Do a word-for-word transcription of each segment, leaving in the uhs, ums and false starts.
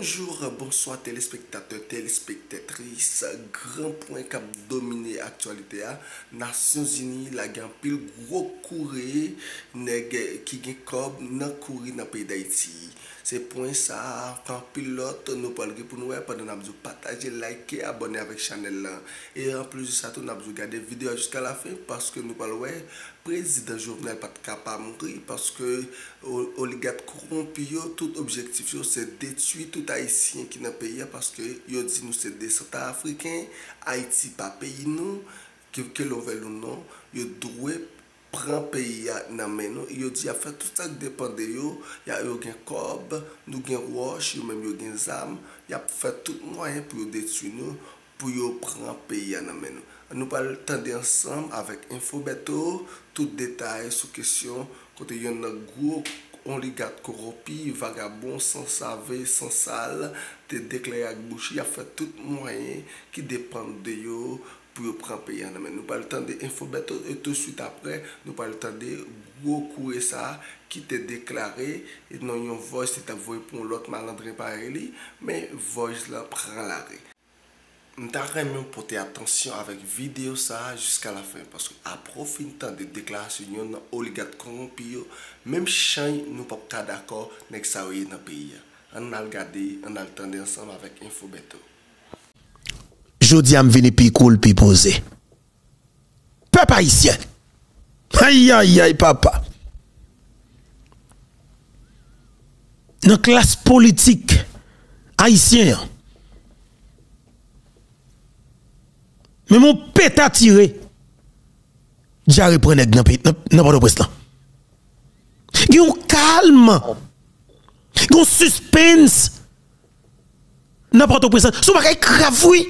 Bonjou, bonswa telespektatè, telespektatris. Gran pwen k ap domine aktyalite a, Nasyonzini lage anpil gwo kouri nèg ki gen kòb nan kouri nan peyi Dayiti. Se pwen sa a, ak anpil lòt, nou pral gen pou nou wè pandan n ap di w pataje, like, abòne avèk chanèl lan. E anplis de sa tou, n ap di w gade videyo a jiska lafen, paske nou pral wè Prezidan Jovenel pa t ka pa mouri, paske o-, oligak kowonpi yo, tout objektif yo se detwi tout Ayisyen ki nan peyi a, paske yo di nou se desandnan Afriken, Ayiti pa peyi nou, ke, ke l vle ou non, yo dwe pran peyi a nan men nou. Yo di y ap fè tout sa k depann de yo, y a, yo gen kòb, nou gen wòch, yo menm yo gen zam, y ap fè tout mwayen pou yo detwi nou, pou yo pran peyi a nan men nou. Nou pral tande ansanm avèk Info Beto tout detay sou kesyon kote yonn nan gwo oligak kowonpi, vagabon, sansave, sansal, te deklare ak bouch li y ap fè tout mwayen ki depann de yo pou yo pran peyi a nan men nou. Nou pral tande Info Beto e touswit apre, nou pral tande gwo kouri sa a ki te deklare nan yon voice li t ap voye pou yon lòt malandren parèy li, men voice lan pran lari. M ta renmen w pote atansyon avèk videyo sa a jiska lafen, paske apre w fin tande deklarasyon yonn nan oligak kowonpi yo, menm chay nou p ap ka dakò nèg sa yo ye nan peyi a. Ann al gade, ann al tande ansanm avèk Info Beto. Jodi a, m vini pi cool, pi poze. Pèp ayisyen. Ayayay, papa. Nan klas politik ayisyen an, menm yon peta tire, dyare pran nèg nan peyi, nan, nan Pòtoprens lan. Gen yon kalm, gen yon sispens nan Pòtoprens lan. Se yon bagay grav, wi.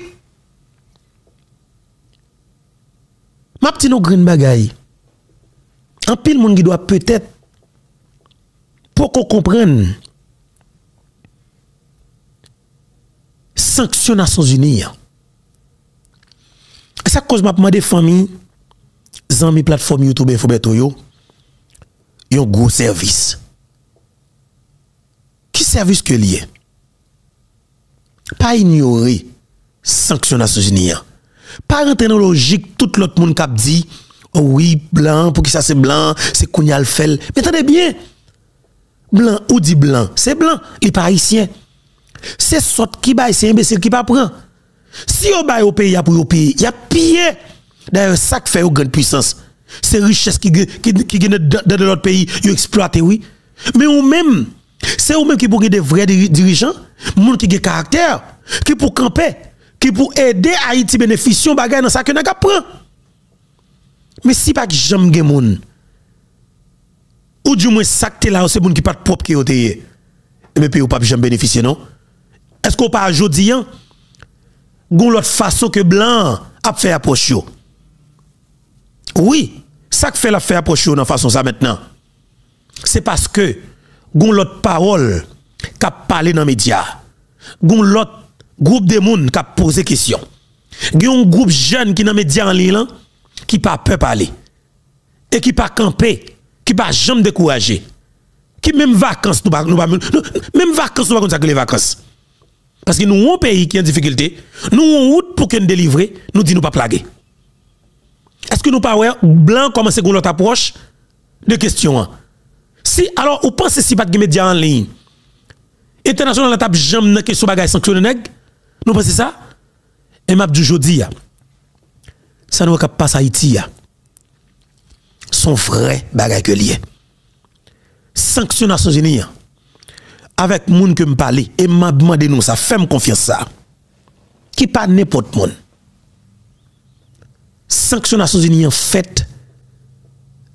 M ap di nou grenn bagay. Anpil moun gen dwa petèt poko konprann sanksyon Nasyonzini an. E sa k koz m ap mande fanmi, zanmi platfòm YouTube Info Beto yo, yon gwo sèvis. Ki sèvis ke l ye? Pa inyore sanksyon Nasyonzini an. Pa rantre nan lojik tout lòt moun k ap di, "O wi, blan, poukisa se blan, se kounye a l fè l." Men tande byen, blan, ou di blan, se blan, li pa ayisyen. Se sòt ki bay, se enbesil ki pa pran. Si yo ba yo peyi a pou yo piye, y ap piye. Dayè, sa k fè yo grann pwisans, se richès ki gen, ki, ki gen nan, nan, nan lòt peyi, yo eksplwate, wi. Men ou menm, se ou menm ki pou gen de vrè diri-, dirijan, moun ki gen karaktè, ki pou kanpe, ki pou ede Ayiti benefisye yon bagay nan sa ke nèg ap pran. Men si pa t janm gen moun, oudimwen sa k te la yo se moun ki pa t pwòp ke yo te ye, ebyen peyi w p ap janm benefisye non. Èske w pa wè jodi a, gon lòt fason ke blan an ap fè apwòch yo? Wi, sa k fè l ap fè apwòch yo nan fason sa mentnan? Se paske gon lòt pawòl k ap pale nan medya. Gon lòt gwoup de moun k ap poze kesyon. Gen yon gwoup jèn ki nan medya an liy lan ki pa pè pale e ki pa kanpe, ki pa janm dekouraje. Ki menm vakans nou pa, nou pa, nou, menm vakans nou pa konn sa k rele vakans. Paske nou yon peyi ki an difikilte, nou yon wout pou ke n delivre, nou di nou p ap lage. Èske nou pa wè blan kòmanse gen yon lòt apwòch de kesyon an? Si, alò, ou panse si pa t gen medya an liy, entènasyonal la t ap janm nan kesyon bagay sanksyone nèg? Nou panse sa? E m ap di w jodi a, sa nou wè k ap pase Ayiti a, se yon vrè bagay ke l ye. Sanksyon Nasyonzini an, avèk moun ke m pale, e m ap mande nou sa, fè m konfyans sa, ki pa nenpòt moun. Sanksyon Nasyonzini an fèt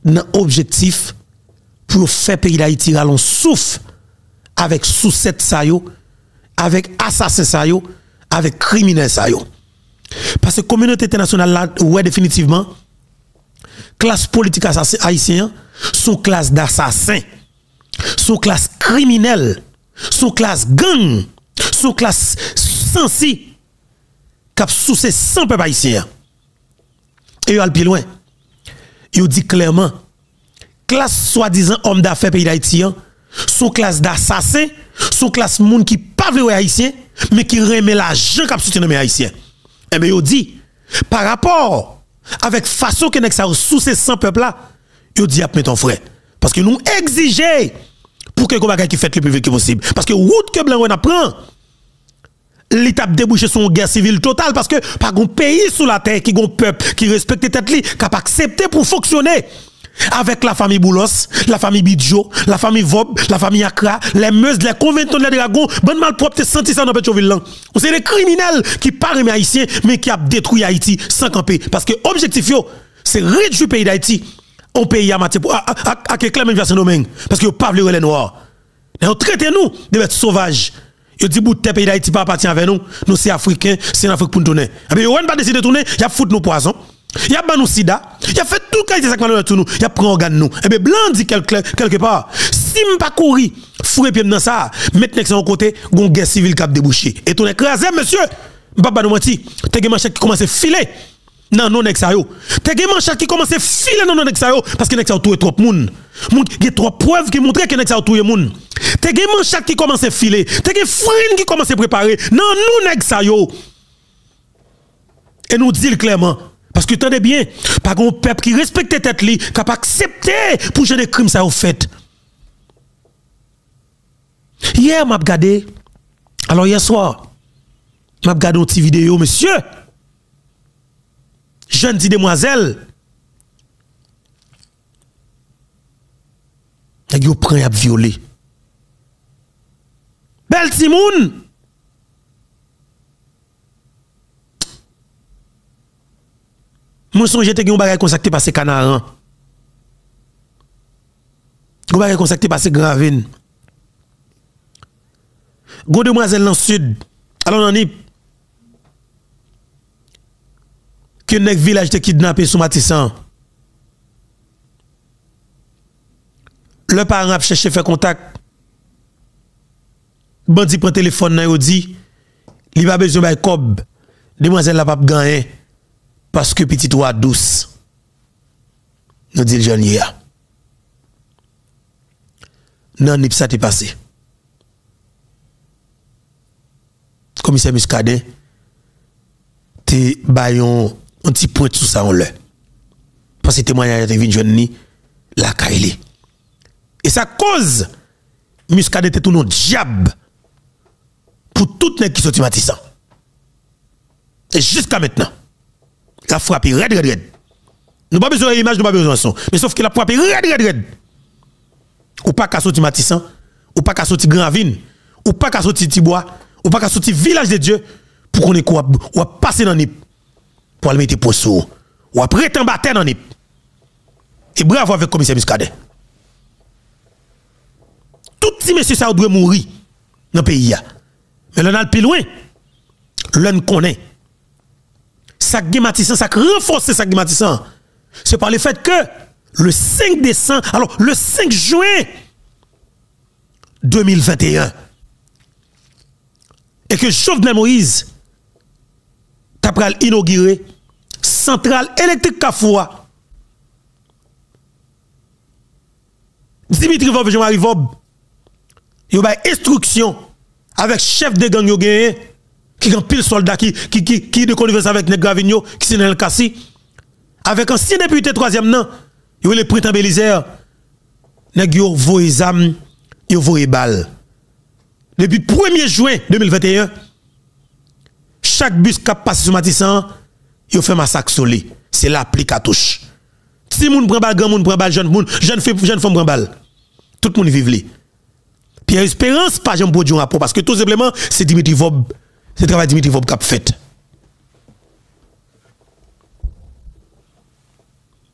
nan objektif pou yo fè peyi Dayiti rale yon souf avèk sousèt sa yo, avèk asasen sa yo, avèk kriminèl sa yo. Paske kominote entènasyonal la wè definitivman klas politik asasen ayisyen an se yon klas dasasen, se yon klas kriminèl, se yon klas gang, se yon klas sansi k ap souse san pèp ayisyen an. E yo al pi lwen. Yo di klèman, klas swadizan òm dafè peyi Dayiti an, Se yon klas dasasen, se yon klas moun ki pa vle wè Ayisyen, men ki renmen lajan k ap soti nan men Ayisyen. Enben, yo di, pa rapò avèk fason ke nèg sa yo souse san pèp la, yo di y ap mete yon fren. Paske nou egzije pou ke gon bagay ki fèt le pli vit ke posib. Paske wout ke blan yo wè n ap pran, li t ap debouche sou yon gè sivil total, paske pa gon peyi sou latè ki gon pèp ki respekte tèt li, k ap aksepte pou fonksyone avèk lafanmi Boulos, lafanmi Bidjo, lafanmi Vòb, lafanmi Akra, lè Meuse, lè Konventon, lè Dragon, bann malpwòpte santi sa nan Petyonvil lan. Yon seri de kriminèl ki pa renmen Ayisyen, men ki ap detwi Ayiti san kanpe. Paske objektif yo, se redui peyi Dayiti, yon peyi a matye pou, a, a, a, a ke klè menm jan Sendomeng. Paske yo pa vle wè lè nwa. Lè yo trete nou de bèt sovaj, yo di bout tè peyi Dayiti pa apatyen avè nou, nou se Afriken, se an Afrik pou n tounen. Enben, yo wè n pa deside tounen, y ap fout nou pwazon, y ap ban nou sida, y ap fè tout kalite sa k malonèt sou nou, y ap pran ògàn nou. Enben, blan di kèlke, kèlke pa, si m pa kouri foure pye m nan sa, met nèg sa yon kote, gon gè sivil k ap debouche. E tounen kraze m, mesye, m p ap ba nou manti, te gen manchèt ki kòmanse file nan non nèg sa yo. Te gen manchèt ki kòmanse file nan non nèg sa yo, paske nèg sa yo touye twòp moun. Moun, gen twòp prèv ki montre ke nèg sa yo touye moun. Te gen manchèt ki kòmanse file, te gen fren ki kòmanse prepare nan non nèg sa yo. E nou di l klèman, paske tande byen, pa gen yon pèp ki respekte tèt li, k ap aksepte pou jan de krim sa yo fèt. Yè, m ap gade, alò, yè swa, m ap gade yon ti videyo, mesye. Jèn ti demwazèl. Nèg yo pran, y ap vyole. Bèl timoun! Mwen sonje te gen yon bagay konsa k te pase Kanaran. Yon bagay konsa k te pase Gran Ravin. Gon demwazèl nan Sid, alò nan Nip, ke nèg vilaj te kidnape sou Matisan. Lè paran ap chèche fè kontak, bandi pran telefòn nan, yo di li pa bezwen bay kòb, demwazèl la p ap gen anyen, paske pitit ou a dous. Nou di l jan l ye a. Nan Nip sa te pase. Komisè Muscadin te bay yon, yon ti pwent sou sa yon lè. Paske temwayaj la te vin jwenn li lakay li. E sa koz Muscadin te tounen yon dyab pou tout nèg ki soti Matisan. E jiska mentnan, l ap frape rèd, rèd, rèd. Nou pa bezwen wè imaj, nou pa bezwen wè son. Men sòf ke l ap frape rèd, rèd, rèd. Ou pa ka soti Matisan, ou pa ka soti Gran Ravin, ou pa ka soti Tibwa, ou pa ka soti Vilaj de Dye pou konnen ke w ap, w ap pase nan Nip pou al mete pwen sou ou. W ap rete anba tè nan Nip. E bravo avèk komisè Muscadin. Tout ti mesye sa yo dwe mouri nan peyi a. Men lè n al pi lwen, lè n konnen sa k gen Matisan, sa k ranfòse sa k gen Matisan, se pa le fèt ke le senk desanm, alò, le senk jen de mil venteyen, e ke Jovenel Moïse ta pral inogire santral elektrik Kafou a. Dimitri Vòb, Jean Marie Vòb, yo bay enstriksyon avèk chèf de gang yo genyen, ki gen anpil sòlda ki, ki, ki, ki de konivans avèk nèg Gravin yo, ki se Nenel Cassy, avèk ansyen depite twazyèm nan, yo rele Printan Belizaire. Nèg yo voye zam, yo voye bal. Depi premye jen de mil venteyen, chak bis k ap pase sou Matisan an, yo fè masak sou li. Se lapli katouch. Timoun pran bal, granmoun pran bal, jèn moun, jèn fi, jèn fanm pran bal. Tout moun viv li. Pierre Espérance pa janm pwodui yon rapò, paske tou senpleman, se Dimitri Vòb, se travay Dimitri Vòb k ap fèt.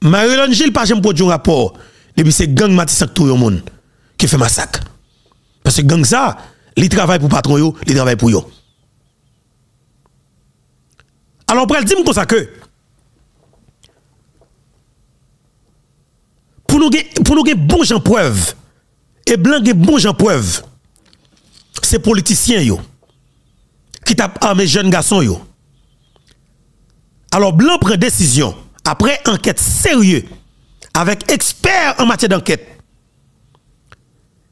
Marie Hélène Gilles pa janm pwodui yon rapò depi se gang Matisan k touye yon moun, ki fè masak. Paske gang sa, li travay pou patwon yo, li travay pou yo. Alò, w pral di m konsa ke pou nou gen, pou nou gen bon jan prèv, e blan gen bon jan prèv, se politisyen yo ki t ap ame jèn gason yo. Alò, blan pran desizyon, apre ankèt serye, avèk ekspè an matyè dankèt,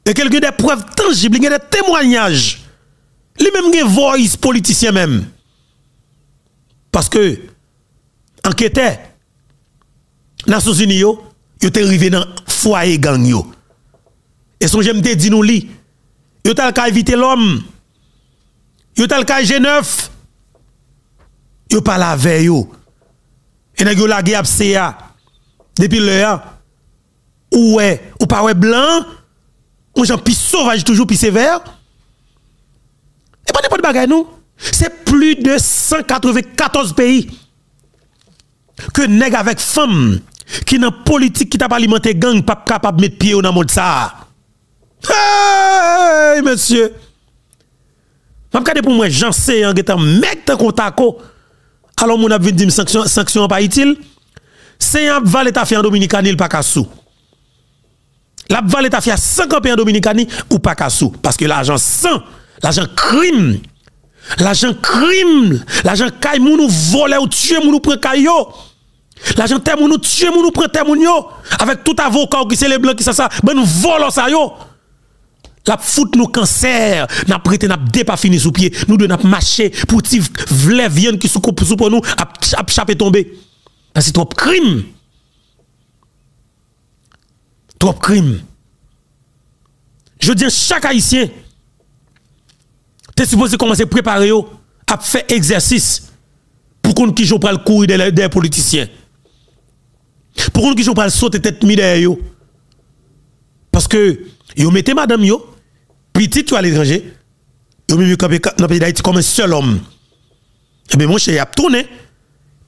E ke l gen de prèv tanjib, li gen de temwayaj. Li menm gen voice politisyen menm. Paske anketè Nasyonzini yo, yo te rive nan fwaye gang yo. E sonje m te di nou li, yo t al kay Vitelhomme, yo t al kay G nèf, yo pale avè yo. E nèg yo lage ap seye a. Depi lè a, ou wè, ou pa wè blan an, yon jan pi sovaj toujou, pi sevè. E pa nenpòt bagay non. Se plis de san katrevenkatòz peyi ke nèg avèk fanm ki nan politik ki t ap alimante gang p ap kapab met pye yo nan mond sa a. Hey, mesye! M ap gade pou m wè jan Seyan gentan mèg tankou tako. Alò, moun ap vin di m sanksyon, sanksyon an pa itil. Seyan ap vale tafya an Dominikani, l pa ka sou. L ap vale tafya san kanpe an Dominikani, ou pa ka sou. Paske lajan san, lajan krim, lajan krim, lajan kay moun ou vòlè, ou tiye moun ou pran kay yo. Lajan tè moun ou tiye moun ou pran tè moun yo. Avèk tout avoka w ki se leblan ki sa sa, bann vòlò sa yo. L ap fout nou kansè, n ap rete, n ap depafini sou pye. Nou dwe n ap mache pou ti vlè vyann ki sou, sou po nou ap, ap chape tonbe. Paske twòp krim. Twòp krim. Jodi a, chak Ayisyen te sipoze kòmanse prepare yo ap fè egzèsis pou konn kijan w pral kouri dèyè, dèyè politisyen. Pou konn kijan w pral sote tèt mi dèyè yo. Paske yo mete madanm yo, pitit yo aletranje, yo menm yo kanpe ka-, nan peyi Dayiti kòm yon sèl òm. Ebyen, monchè, y ap tounen.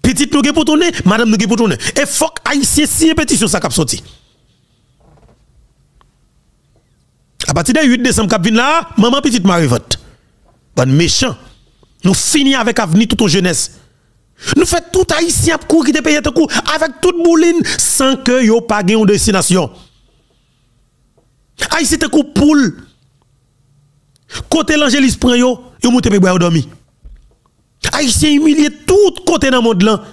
Pitit nou gen pou tounen, madanm nou gen pou tounen. E fòk Ayisyen siyen petisyon sa k ap soti. Apati de uit desanm k ap vin la a, manman pitit mare vant. Bann mechan. Nou fini avèk avni tout yon jenès. Nou fè tout Ayisyen ap kouri kite peyi a tankou avèk tout boulin san ke yo pa gen yon destinasyon. Ayisyen tankou poul. Kote lanjelis pran yo, yo moute pi bwa yo dòmi. Ayisyen imilye tout kote nan mond lan.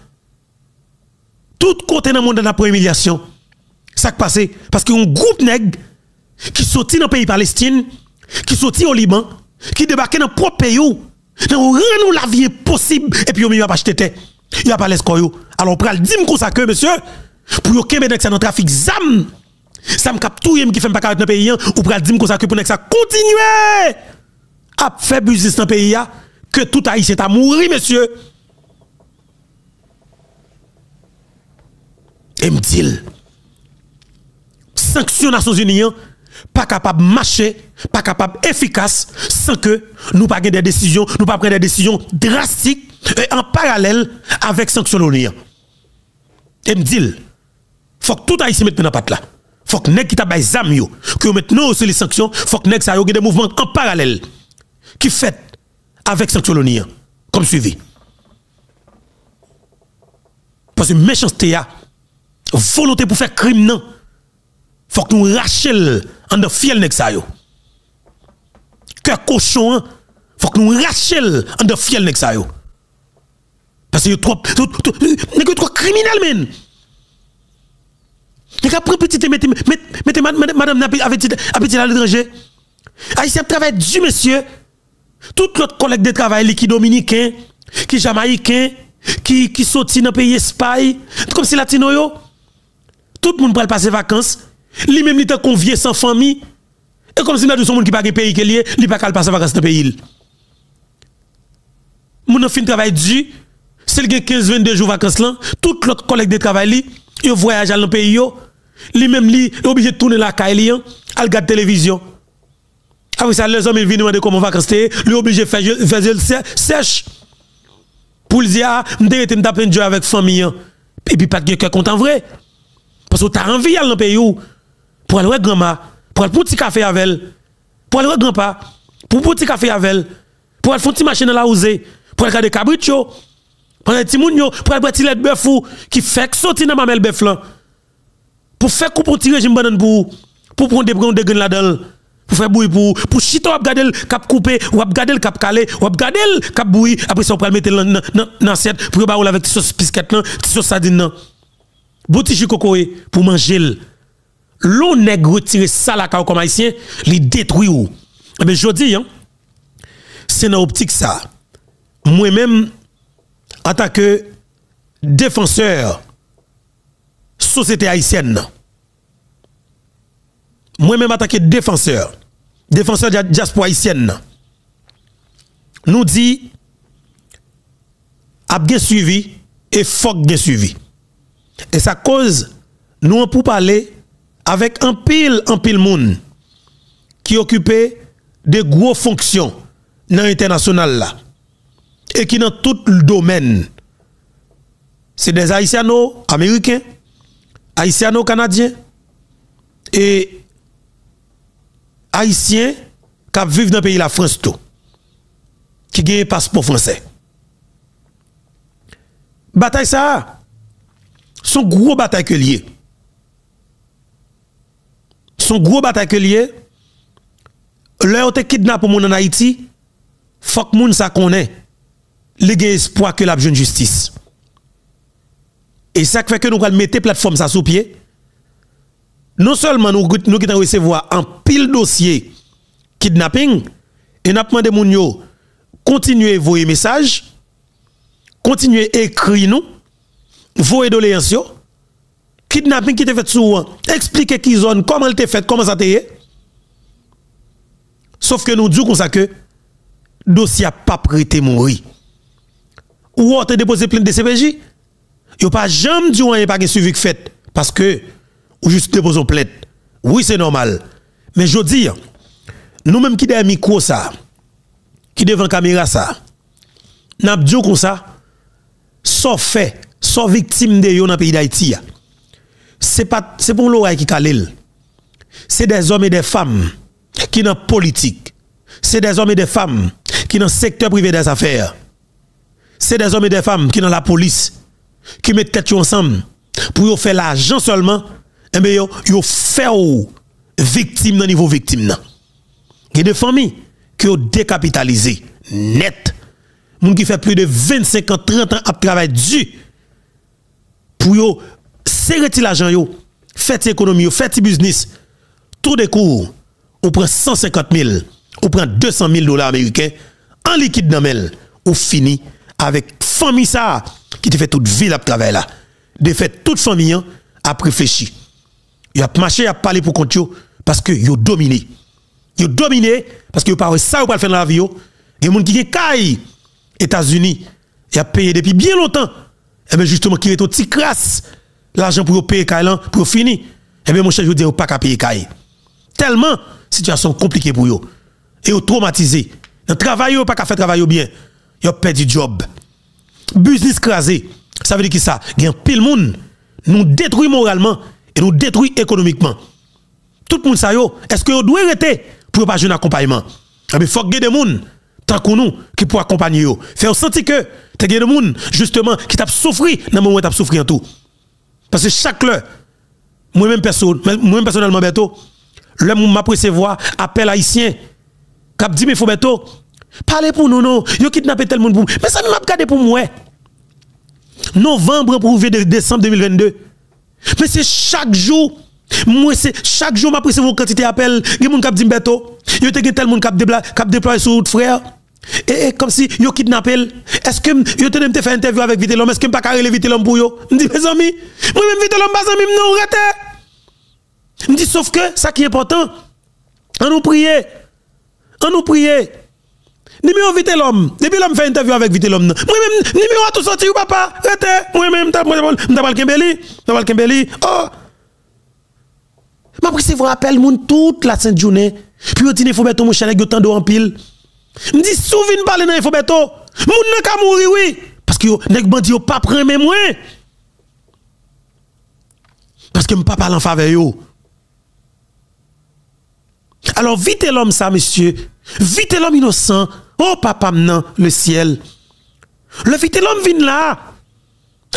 Tout kote nan mond lan n ap pran imilyasyon. Sa k pase? Paske yon gwoup nèg ki soti nan peyi Palestin, ki soti o Liban, ki debake nan pwòp peyi w, nan yo rann ou lavi enposib, epi yo menm y ap achte tè, y ap alèz kò yo. Alò, ou pral di m konsa ke, mesye, pou yo kenbe nèg sa nan trafik zam, zam k ap touye m ki fè m pa ka ret nan peyi an, ou pral di m konsa ke pou nèg sa kontinye ap fè biznis nan peyi a, ke tout Ayisyen ta mouri, mesye. E m di l, sanksyon Nasyonzini an pa kapab mache, pa kapab efikas san ke nou pa gen de desizyon, nou pa pran de desizyon drastik e an paralèl avèk sanksyon Loni an. E m di l, fòk tout Ayisyen met men nan pat la. Fòk nèg ki t ap bay zam yo, ke yo met non yo sou lis sanksyon, fòk nèg sa yo gen de mouvman an paralèl ki fèt avèk sanksyon Loni an kòm swivi. Paske mechanste a, volonte pou fè krim nan, fòk nou rache l anndan fyèl nèg sa yo. Kè kochon an, fòk nou rache l anndan fyèl nèg sa yo. Paske yo twòp, yo, yo, nèg yo twò kriminèl, menn. Nèg ap pran pitit e mete, mete, mete mad-, mad-, madanm nan avèk ti, avèk ti aletranje. Ayisyen ap travay di, mesye. Tout lòt kòlèg de travay li ki dominiken, ki jamayiken, ki, ki soti nan peyi Espay, kòmsi latino yo. Tout moun pral pase vakans. Li menm li tankou yon vye san fanmi. E kòmsi m ta di w se yon moun ki pa gen peyi ke li ye, li pa ka al pase vakans nan peyi l. Moun nan fin travay di, si l gen kenz, vennde jou vakans lan, tout lòt kòlèg de travay li, yo vwayaje al nan peyi yo. Li menm li oblije tounen lakay li an, al gad televizyon. Apre sa, lè zanmi l vini mande kòman vakans te ye, li oblije fè je, fè zye l sè, sèch. Pou l di, a, m te rete, m t ap enjoy avèk fanmi an. Epi pa t gen kè kontan vre. Paske w ta anvi al nan peyi w, pou al wè granma, pou al pran ti kafe avè l, pou al wè granpa, pou pran ti kafe avè l, pou al fè yon ti mache nan lawouze, pou al gade kabrit yo, pou al gade timoun yo, pou al bwè ti lèt bèf ou ki fèk soti nan mamèl bèf lan. Pou fè koupe yon ti rejim bannann pou ou, pou pran de, pran de grenn ladan l, pou fè bouyi pou ou, pou chita w ap gade l k ap koupe, w ap gade l k ap kale, w ap gade l k ap bouyi, apre sa w pral mete l nan, nan, nan, nan asyèt pou yo ba w l avèk ti sòs piskèt lan, ti sòs sadin nan. Bon ti ji kokoye pou w manje l. Lè yon nèg retire sa lakay ou kòm Ayisyen, li detwi w. Ebyen, jodi a, se nan optik sa, mwen menm, antanke defansè sosyete ayisyèn nan, mwen menm, antanke defansè, defansè dya-, dyaspora ayisyèn nan, nou di, ap gen swivi e fòk gen swivi. E sa koz nou an poupale avèk anpil, anpil moun ki okipe de gwo fonksyon nan entènasyonal la e ki nan tout domèn. Se dè ayisyano-ameriken, ayisyano-kanadyen e ayisyen k ap viv nan peyi Lafrans tou, ki genyen paspò fransè. Batay sa a, se yon gwo batay ke l ye. Se yon gwo batay ke l ye. Lè yo te kidnape yon moun ann Ayiti, fòk moun sa konnen li gen espwa ke l ap jwenn jistis. E sa k fè ke nou pral mete platfòm sa sou pye. Non sèlman nou, nou gentan resevwa anpil dosye kidnaping, e n ap mande moun yo kontinye voye mesaj, kontinye ekri nou, voye doleyans yo. Kidnaping ki te fèt sou ou an, eksplike ki zòn, kòman l te fèt, kòman sa te ye. Sòf ke nou di w konsa ke dosye a p ap rete mouri. Ou wè w te depoze plent D C P J, yo pa janm di w anyen, pa gen swivi k fèt, paske ou jis depoze yon plent. Wi, se nòmal. Men jodi a, nou menm ki dèyè mikwo sa, ki devan kamera sa, n ap di w konsa, sa w fè, sa w viktim de yo nan peyi Dayiti a, se pa, se pa yon loray ki kale l. Se dèzòm e dèfanm ki nan politik. Se dèzòm e dèfanm ki nan sektè prive dèzafè. Se dèzòm e dèfanm ki nan lapolis, ki met tèt yo ansanm pou yo fè lajan sèlman, enben yo, yo fè w viktim nan nivo viktim nan. Gen de fanmi ke yo dekapitalize nèt. Moun ki fè plis de vennsenk an, trant an ap travay di pou yo sere ti lajan yo, fè ti ekonomi yo, fè ti biznis. Toudenkou, ou pran san senkant mil, ou pran de san mil dola ameriken an likid nan men l, ou fini avèk fanmi sa a ki te fè tout vi l ap travay la. Defèt tout fanmi an ap reflechi. Y ap mache, y ap pale pou kont yo, paske yo domine. Yo domine paske yo pa wè sa yo pral fè nan lavi yo. Gen moun ki gen kay Etazini, y ap peye depi byen lontan. Enben, jisteman, ki rete yon ti kras lajan pou yo peye kay lan, pou yo fini. Enben, monchè, jodi a, yo pa ka peye kay. Tèlman sitiyasyon konplike pou yo. E yo twomatize. Nan travay yo, yo pa ka fè travay yo byen. Y ap pèdi djòb. Biznis kraze. Sa vle di kisa? Gen anpil moun, nou detwi moralman e nou detwi ekonomikman. Tout moun sa yo, èske yo dwe rete pou yo pa jwenn akonpayman? Ebyen, fòk gen de moun tankou nou ki pou akonpanye yo. Fè yo santi ke te gen de moun, jisteman, ki t ap soufri nan moman yo t ap soufri an tou. Paske chak lè, mwen menm pèso-, mwen menm pèsonèlman, Bèto, lè m ap resevwa apèl ayisyen k ap di m, Enfo Bèto, pale pou nou non, yo kidnape tèl moun pou m. Mezanmi, m ap gade pou m wè. Novanm an pou rive de-, desanm de mil vennde. Men se chak jou, mwen se chak jou m ap resevwa yon kantite apèl. Gen moun k ap di m, Bèto, yo te gen tèl moun k ap depla-, k ap deplwaye sou wout frè. E, e kòmsi yo kidnape l. Èske m, yo te di m te fè entèvyou avèk Vitelhomme, èske m pa ka rele Vitelhomme pou yo? M di, mezanmi, mwen menm Vitelhomme pa zanmi m non, rete. M di, sòf ke sa ki enpòtan, ann nou priye. Ann nou priye. Nimewo Vitelhomme, depi lè m fè entèvyou avèk Vitelhomme nan, mwen menm, nimewo a tou soti, wi papa, rete. Mwen menm, m ta, mwen, m ta pral kenbe li, m ta pral kenbe li. Oh! M ap resevwa apèl moun tout la sent jounen pou yo di, Enfo Bèto, monchè, nèg yo tande w anpil. M di, si w vin pale nan Enfo Bèto, moun nan ka mouri, wi. Paske yo, nèg bandi yo p ap renmen mwen. Paske m pa pale an favè yo. Alò, Vitelhomme sa, mesye, Vitelhomme inosan, o papa m nan, le syèl. Lè Vitelhomme vin la,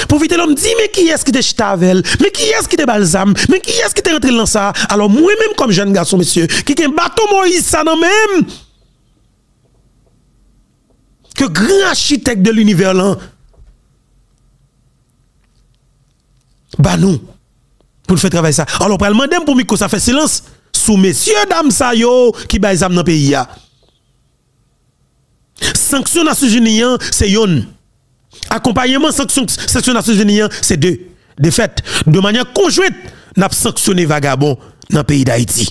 pou Vitelhomme di, men kiyès ki te chita avè l, men kiyès ki te ba l zam, men kiyès ki te rantre l nan sa. Alò, mwen menm kòm jèn gason, mesye, ki gen baton Moyiz sa nan men m, ke gran achitèk de linivè lan ba nou. pou n fè travay sa. Alò, w pral mande m pou mikwo sa fè silans sou mesye dam sa yo ki bay zam nan peyi a. Sanksyon Nasyonzini an, se yonn. Akonpayeman sanksyon, sanksyon Nasyonzini an, se de. Defèt, de manyè konjwent, n ap sanksyone vagabon nan peyi Dayiti.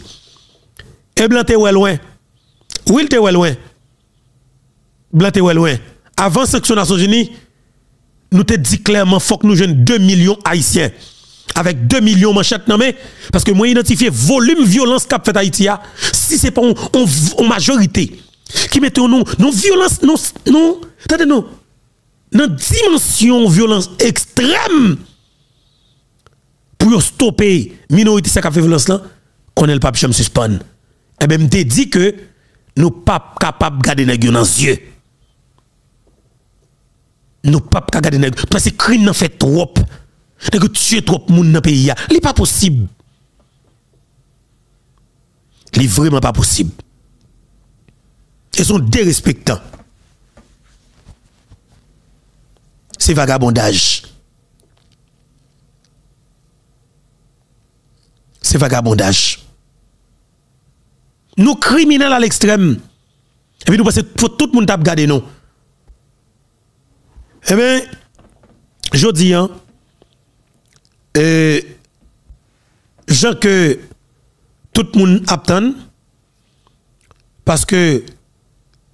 E blan te wè lwen. Wi, l te wè lwen. Blan te wè lwen. Avan sanksyon Nasyonzini, nou te di klèman fòk nou jwenn de milyon Ayisyen. Avèk de milyon manchèt nan men, paske mwen idantifye volim vyolans k ap fèt Ayiti a, si se pa yon, yon, yon majorite ki mete nou nan vyolans, nou, nou, tande non, nan dimansyon vyolans ekstrèm pou yo stope minorite sa k ap fè vyolans lan, konnen l p ap janm sispann. Enben, m te di ke nou p ap kapab gade nèg yo nan zye. Nou p ap ka gade nèg, paske krim nan fèt twòp. Nèg yo tiye twòp moun nan peyi a. Li pa posib. Li vrèman pa posib. E se yon derespektan. Se vagabondaj. Se vagabondaj. Nou kriminèl a lekstrèm. Epi nou panse fò tout moun t ap gade nou. Enben, jodi a, e, jan ke tout moun ap tann, paske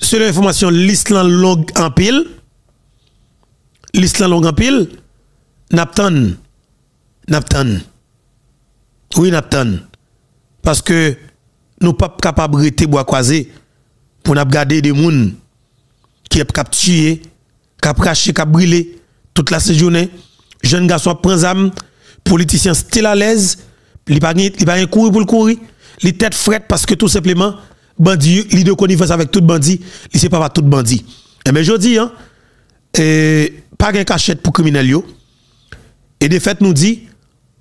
selon enfòmasyon, lis lan long anpil, lis lan long anpil, n ap tann, n ap tann. Wi, n ap tann. Paske nou p ap kapab rete bwa kwaze pou n ap gade de moun ki ap, k ap tiye, k ap rache, k ap brile tout lasent jounen. Jèn gason ap pran zam, politisyen still alèz, li pa gen, li pa gen kouri pou l kouri, li tèt frèt paske tou senpleman, bandi, li de konivans avèk tout bandi, li se papa tout bandi. Enben, jodi a, e, pa gen kachèt pou kriminèl yo. E defèt, nou di,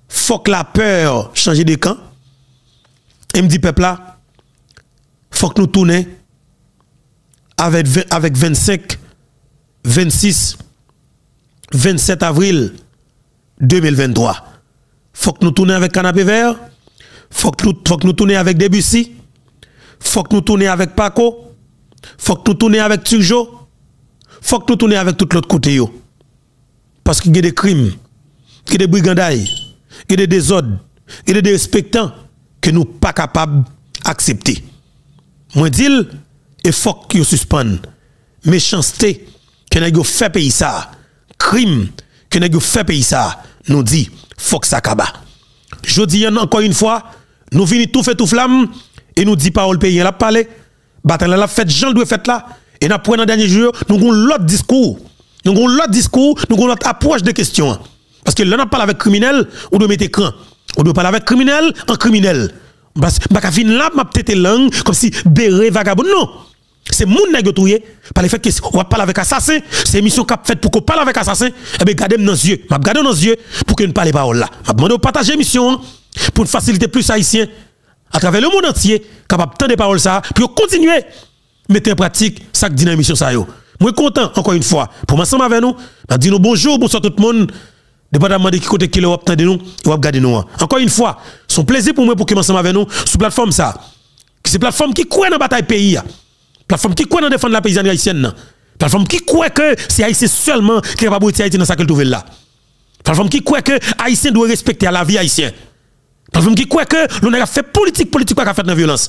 fòk lapè chanje de kan. E m di pèp la, fòk nou tounen avèk ven, avèk vennsenk, vennsis, vennsèt avril de mil venntwa. Fòk nou tounen avèk Kanapevè, fòk nou, fòk nou tounen avèk Debussy, fòk nou tounen avèk Paco, fòk nou tounen avèk Turgeau, fòk nou tounen avèk tout lòt kote yo. Paske gen de krim, gen de briganday, gen de dezòd, gen de derespektan ke nou pa kapab aksepte. Mwen di l, e fòk yo sispann. Mechanste ke nèg yo fè peyi sa a, krim ke nèg yo fè peyi sa a, nou di, fòk sa kaba. Jodi a, ankò yon fwa, nou vini toufe tou flanm e nou di pawòl peyi an l ap pale, batay la l ap fèt jan l dwe fèt la, e n ap wè nan dènye jou yo, nou gon lòt diskou, nou gon lòt diskou, nou gon lòt apwòch de kesyon an. Paske lè n ap pale avèk kriminèl, ou dwe mete kran. Ou dwe pale avèk kriminèl an kriminèl. Bas, m pa ka vin la, m ap tete lang, kòmsi bere vagabon. Non! Se moun nèg yo touye. Pa lefètke w ap pale avèk asasen, se emisyon k ap fèt pou ke w pale avèk asasen, enben gade m nan zye. M ap gade w nan zye pou ke n pale pawòl la. M ap mande w pataje emisyon an pou n fasilite plis Ayisyen atravè lemonn antye kapab tande pawòl sa a, pou yo kontinye mete an pratik sa k di nan emisyon sa yo. Mwen kontan, ankò yon fwa, pou m ansanm avè nou, m ap di nou bonjou, bonswa tout moun, depandamman de ki kote, kilè w ap tande nou e w ap gade nou an. Ankò yon fwa, se yon plezi pou mwen pou ke m ansanm avè nou sou platfòm sa a, ki se platfòm ki kwè nan batay peyi a, platfòm ki kwè nan defann lapeyizanri ayisyèn nan, platfòm ki kwè ke se Ayisyen sèlman ki kapab retire Ayiti nan sa ke l twouve l la, platfòm ki kwè ke Ayisyen dwe respekte lavi Ayisyen. Patwon ki kwè ke lè yon nèg ap fè politik, politik pa ka fèt nan vyolans.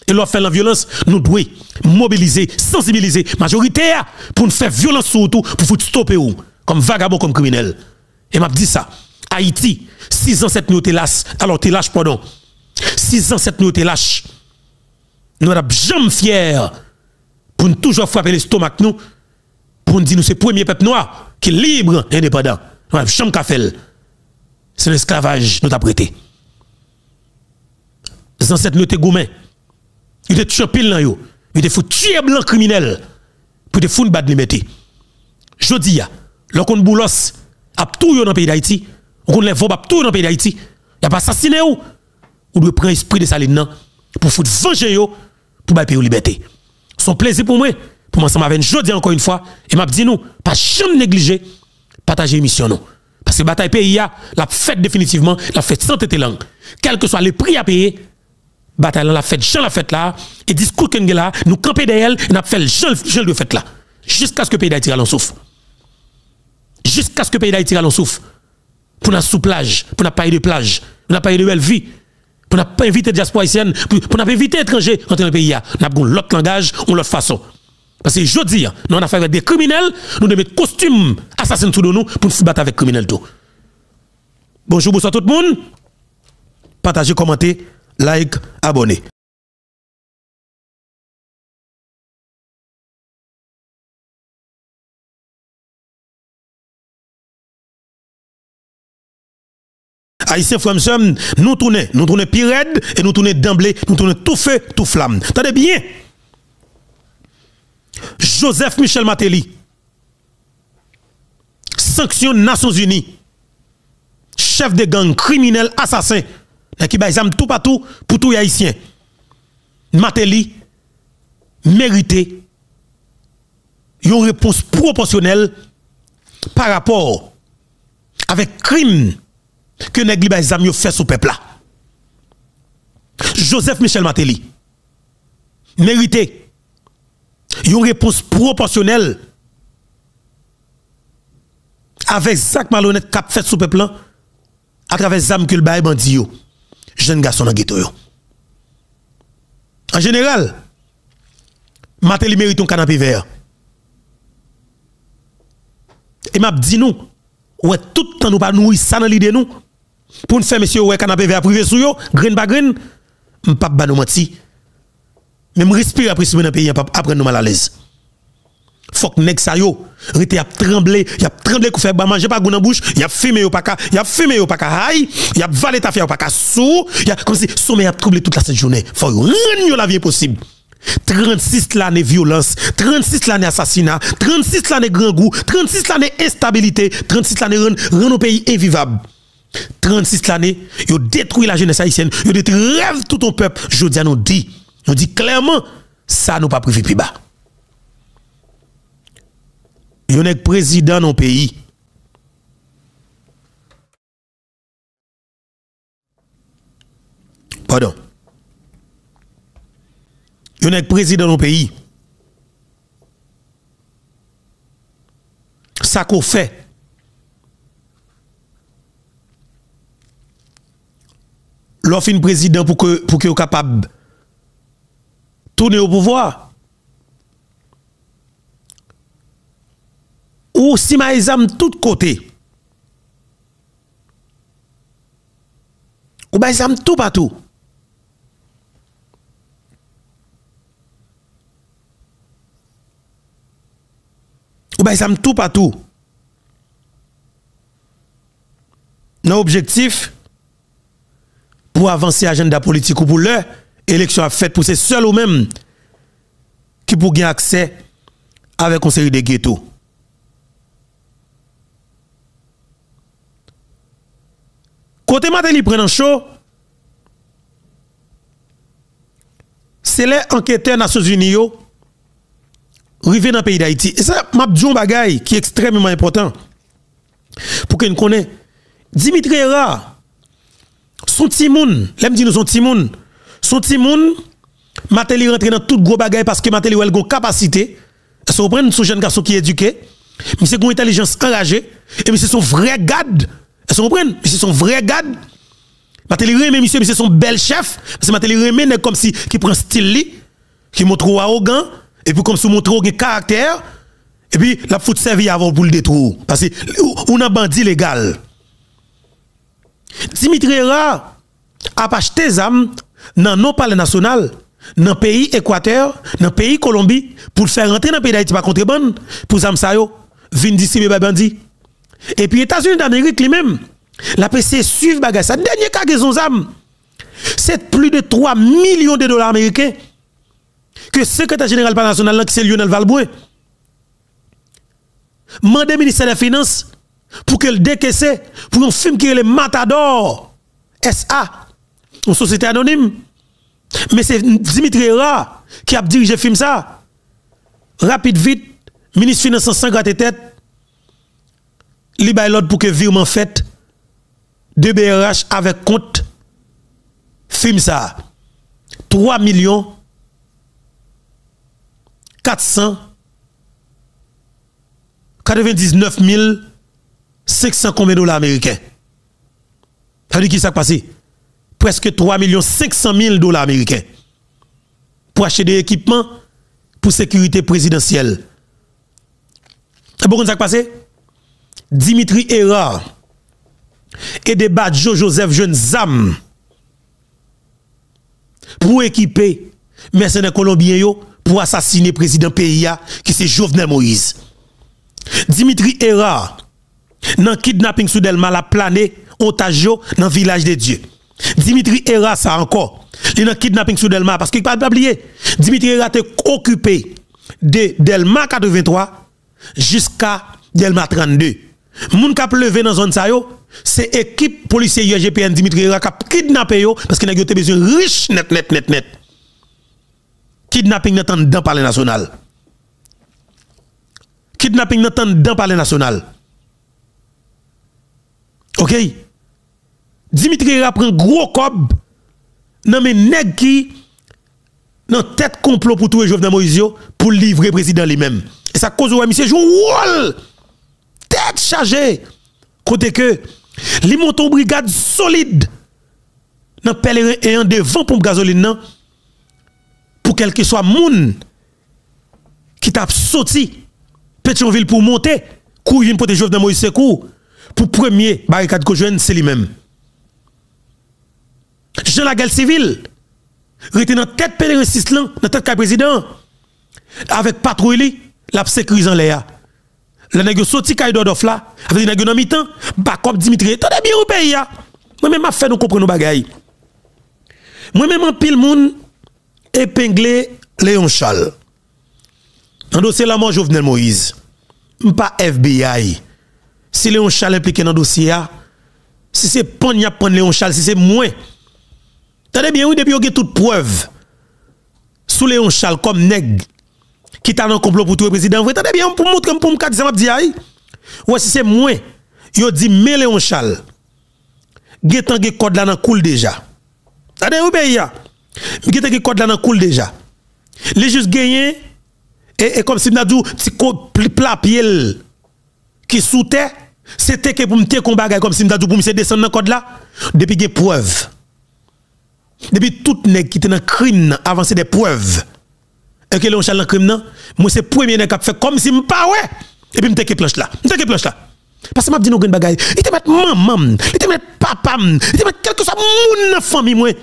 E lè w ap fè l nan vyolans, nou dwe mobilize, sansibilize majorite a pou n fè vyolans sou ou tou, pou fout stope w kòm vagabon, kòm kriminèl. E m ap di sa, Ayiti, si zansèt nou yo te las, alò, te lach, padon, si zansèt nou yo te lach, nou pa t ap janm fyè pou n toujou ap frape lestomak nou, pou n di nou se premye pèp nwa ki lib e endepandan. Nou pa t ap janm ka fè l. Se nan esklavaj nou t ap rete. Zansèt nou yo te goumen. Yo te tiye anpil nan yo. Yo te fout tiye blan kriminèl pou te foun ba n libète. Jodi a, lè w konn Boulos ap touye w nan peyi Dayiti, ou konn lè Vòb ap touye w nan peyi Dayiti, y ap asasinen w, ou dwe pran espri Desalin nan pou fout vanje yo, pou bay peyi w libète. Se yon plezi pou mwen, pou m ansanm avè n jodi a ankò yon fwa, e m ap di nou, pa janm neglije pataje emisyon nou. Se batay peyi a, l ap fèt definitivman, l ap fèt san tete lang. Kèlkeswa le pri a peye, batay la, l ap fèt jan l ap fèt la, e diskou ke n gen la, nou kanpe dèyè l, e n ap fè l jan, jan l dwe fèt la. Jiskaske peyi Dayiti rale yon souf. Jiskaske peyi Dayiti rale yon souf. Pou n al sou plaj, pou n ap pale de plaj, pou n ap pale de bèl vi, pou n ap envite dyaspora ayisyèn, pou, pou n ap envite etranje rantre nan peyi a. N ap gen yon lòt langaj, yon lòt fason. Paske jodi a, nou an afè avèk de kriminèl, nou dwe met kostim asasen sou do nou pou n fout batay avèk kriminèl tou. Bonjou, bonswa tout moun. Pataje, kòmante, like, abòne. Ayisyen, frè m, sè m, nou tounen, nou tounen pi rèd e nou tounen danble, nou tounen tou fe, tou flam. Tande byen! Joseph Michel Martelly, sanksyon Nasyonzini, chèf de gang, kriminèl, asasen, nèg ki bay zam toupatou pou touye Ayisyen, Martelly merite yon repons pwopòsyonèl pa rapò avèk krim ke nèg li bay zam yo fè sou pèp la. Joseph Michel Martelly merite yon repons pwopòsyonèl avèk zak malonèt k ap fèt sou pèp lan atravè zam ke l bay bandi yo, jèn gason nan geto yo. An jeneral, Martelly merite yon kanapevè. E m ap di nou, ou wè, tout tan nou pa nouri sa nan lide nou, pou n fè mesye yo wè kanapevè ap rive sou yo, grenn pa grenn, m p ap ba nou manti. Menm respire ap respire nan peyi a p ap aprann nou malalèz. Fòk nèg sa yo rete, y ap tranble, y ap tranble kou fè ba manje pa gou nan bouch, y ap fimen yo pa ka, y ap fimen yo pa ka hay, y ap vale tafya yo pa ka sou, y ap, kòmsi somèy ap twouble tout lasent jounen. Fò yo rann yo lavi enposib. Trannsis lane vyolans, trannsis lane asasina, trannsis lane grangou, trannsis lane enstabilite, trannsis lane rann, rann yon peyi envivab. Trannsis lane, yo detwi lajenès ayisyèn, yo detwi rèv tout yon pèp. Jodi a nou di, nou di klèman, sa nou p ap rive pi ba. Yon nèg prezidan nan yon peyi. Padon. Yon nèg prezidan nan yon peyi. Sa ke w fè. Lè w fin prezidan pou ke, pou ke w kapab tounen o pouvwa, ou simaye zam tout kote. Ou bay zam toupatou. Ou bay zam toupatou. Nan objektif pou avanse ajanda politik ou pou lè eleksyon ap fèt pou se sèl ou menm ki pou gen aksè avèk yon seri de geto. Kote Martelly pran nan cho, se lè anketè Nasyonzini yo rive nan peyi Dayiti. E sa, m ap di yon bagay ki ekstrèmeman enpòtan. Pou ke n konnen, Dimitri Hérard, s on timoun, lè m di nou s on timoun, s on timoun, Martelly rantre nan tout gwo bagay paske Martelly wè l gon kapasite. Èske w konprann? S on jèn gason ki edike. Misye gon entèlijans anraje. E misye s on vrè gad. Èske w konprann? Misye s on vrè gad. Martelly renmen misye, misye s on bèl chèf. Paske Martelly renmen nèg kòmsi ki pran stil li, ki montre w awogan, epi kòmsi w montre w gen karaktè, epi l ap fout sèvi avè w pou l detwi w. Paske ou, ou nan bandi legal. Dimitri Hérard ap achte zam nan non Palè Nasyonal, nan peyi Ekwatè, nan peyi Kolonbi, pou l fè rantre nan peyi Dayiti pa kontrebann, pou zam sa yo vin distribye bay bandi. Epi Etazini Damerik li menm, l ap eseye swiv bagay sa. Dènye kagezon zam, se plis de twa milyon de dola ameriken ke sekretè jeneral Palè Nasyonal lan, ki se Lionel Valbrun, mande ministè dè finans pou ke l dekese pou yon fim ki rele Matador S A, yon sosyete anonim. Men se Dimitri Hérard ki ap dirije fim sa. Rapid vit, minis finans lan, san grate tèt, li bay lòd pou ke virman fèt de B R H avèk kont fim sa a. Twa milyon kat san katrevendiznèf mil senk san konbyen dola ameriken. Sa vle di ki sa k pase? Prèske twa milyon senk san mil dola ameriken pou achte de ekipman pou sekirite prezidansyèl. Epi w konn sa k pase? Dimitri Hérard ede Badio Joseph jwenn zam pou ekipe mèsenè kolonbyen yo pou asasine prezidan peyi a, ki se Jovenel Moïse. Dimitri Hérard nan kidnaping sou Dèlma, l ap plane otaj yo nan Vilaj de Dye. Dimitri Hérard sa ankò, li nan kidnaping sou Dèlma, paske pa, pa bliye, Dimitri Hérard te okipe de Dèlma katrevenntwa jiska Dèlma trannde. Moun k ap leve nan zòn sa yo, se ekip polisye U S G P N Dimitri Hérard k ap kidnape yo, paske nèg yo te bezwen rich nèt, nèt, nèt, nèt. Kidnaping nan t anndan Palè Nasyonal. Kidnaping nan t anndan Palè Nasyonal. Oke? Dimitri Hérard pran gwo kòb nan men nèg ki nan tèt konplo pou touye Jovenel Moïse yo, pou livre prezidan li menm. E sa koz ou wè misye jwe yon wòl tèt chaje, kote ke li monte yon brigad solid nan pèleren en an devan ponp gazolin nan, pou kèlkeswa moun ki t ap soti Petyonvil pou monte, kouri vin pote Jovenel Moïse sekou, pou premye barikad ke w jwenn, se li menm. Jan Lagèl Sivil rete nan tèt pèleren sis lan, nan tèt kay prezidan an, avèk patwouy li, l ap sekirize anlè a. Lè nèg yo soti kay Dòdòf la, sa vle di nèg yo nan mitan, bakòp Dimitri. Tande byen wi peyi a. Mwen menm m ap fè nou konprann yon bagay. Mwen menm anpil moun epengle Léon Charles. Nan dosye lanmò Jovenel Moïse, m pa F B I. Si Léon Charles enplike nan dosye a, si se pann y ap pann Léon Charles, si se mwen. Tande byen wi, depi yo gen tout prèv sou Léon Charles kòm nèg ki ta nan konplo pou touye prezidan vre. Tande byen, pou montre m, pou m ka di sa m ap di a, wi. Ou wè, si se mwen, yo di men Léon Charles gentan gen kòd la nan kou l deja. Tande wi peyi a. Gentan gen kòd la nan kou l deja. Li jis genyen, e, e kòmsi m ta di w, ti ko-, pl-, pla pye l ki sou tè, se teke pou m teke yon bagay kòmsi m ta di w pou misye desann nan kòd la, depi gen prèv. Depi tout nèg ki te nan krim nan avanse de prèv, e ke Léon Charles nan krim nan, mwen se premye nèg k ap fè kòmsi m pa wè, epi m teke planch la. M teke planch la. Paske m ap di nou grenn bagay, li te mèt manman m, li te mèt papa m, li te mèt kèlkeswa moun nan fanmi mwen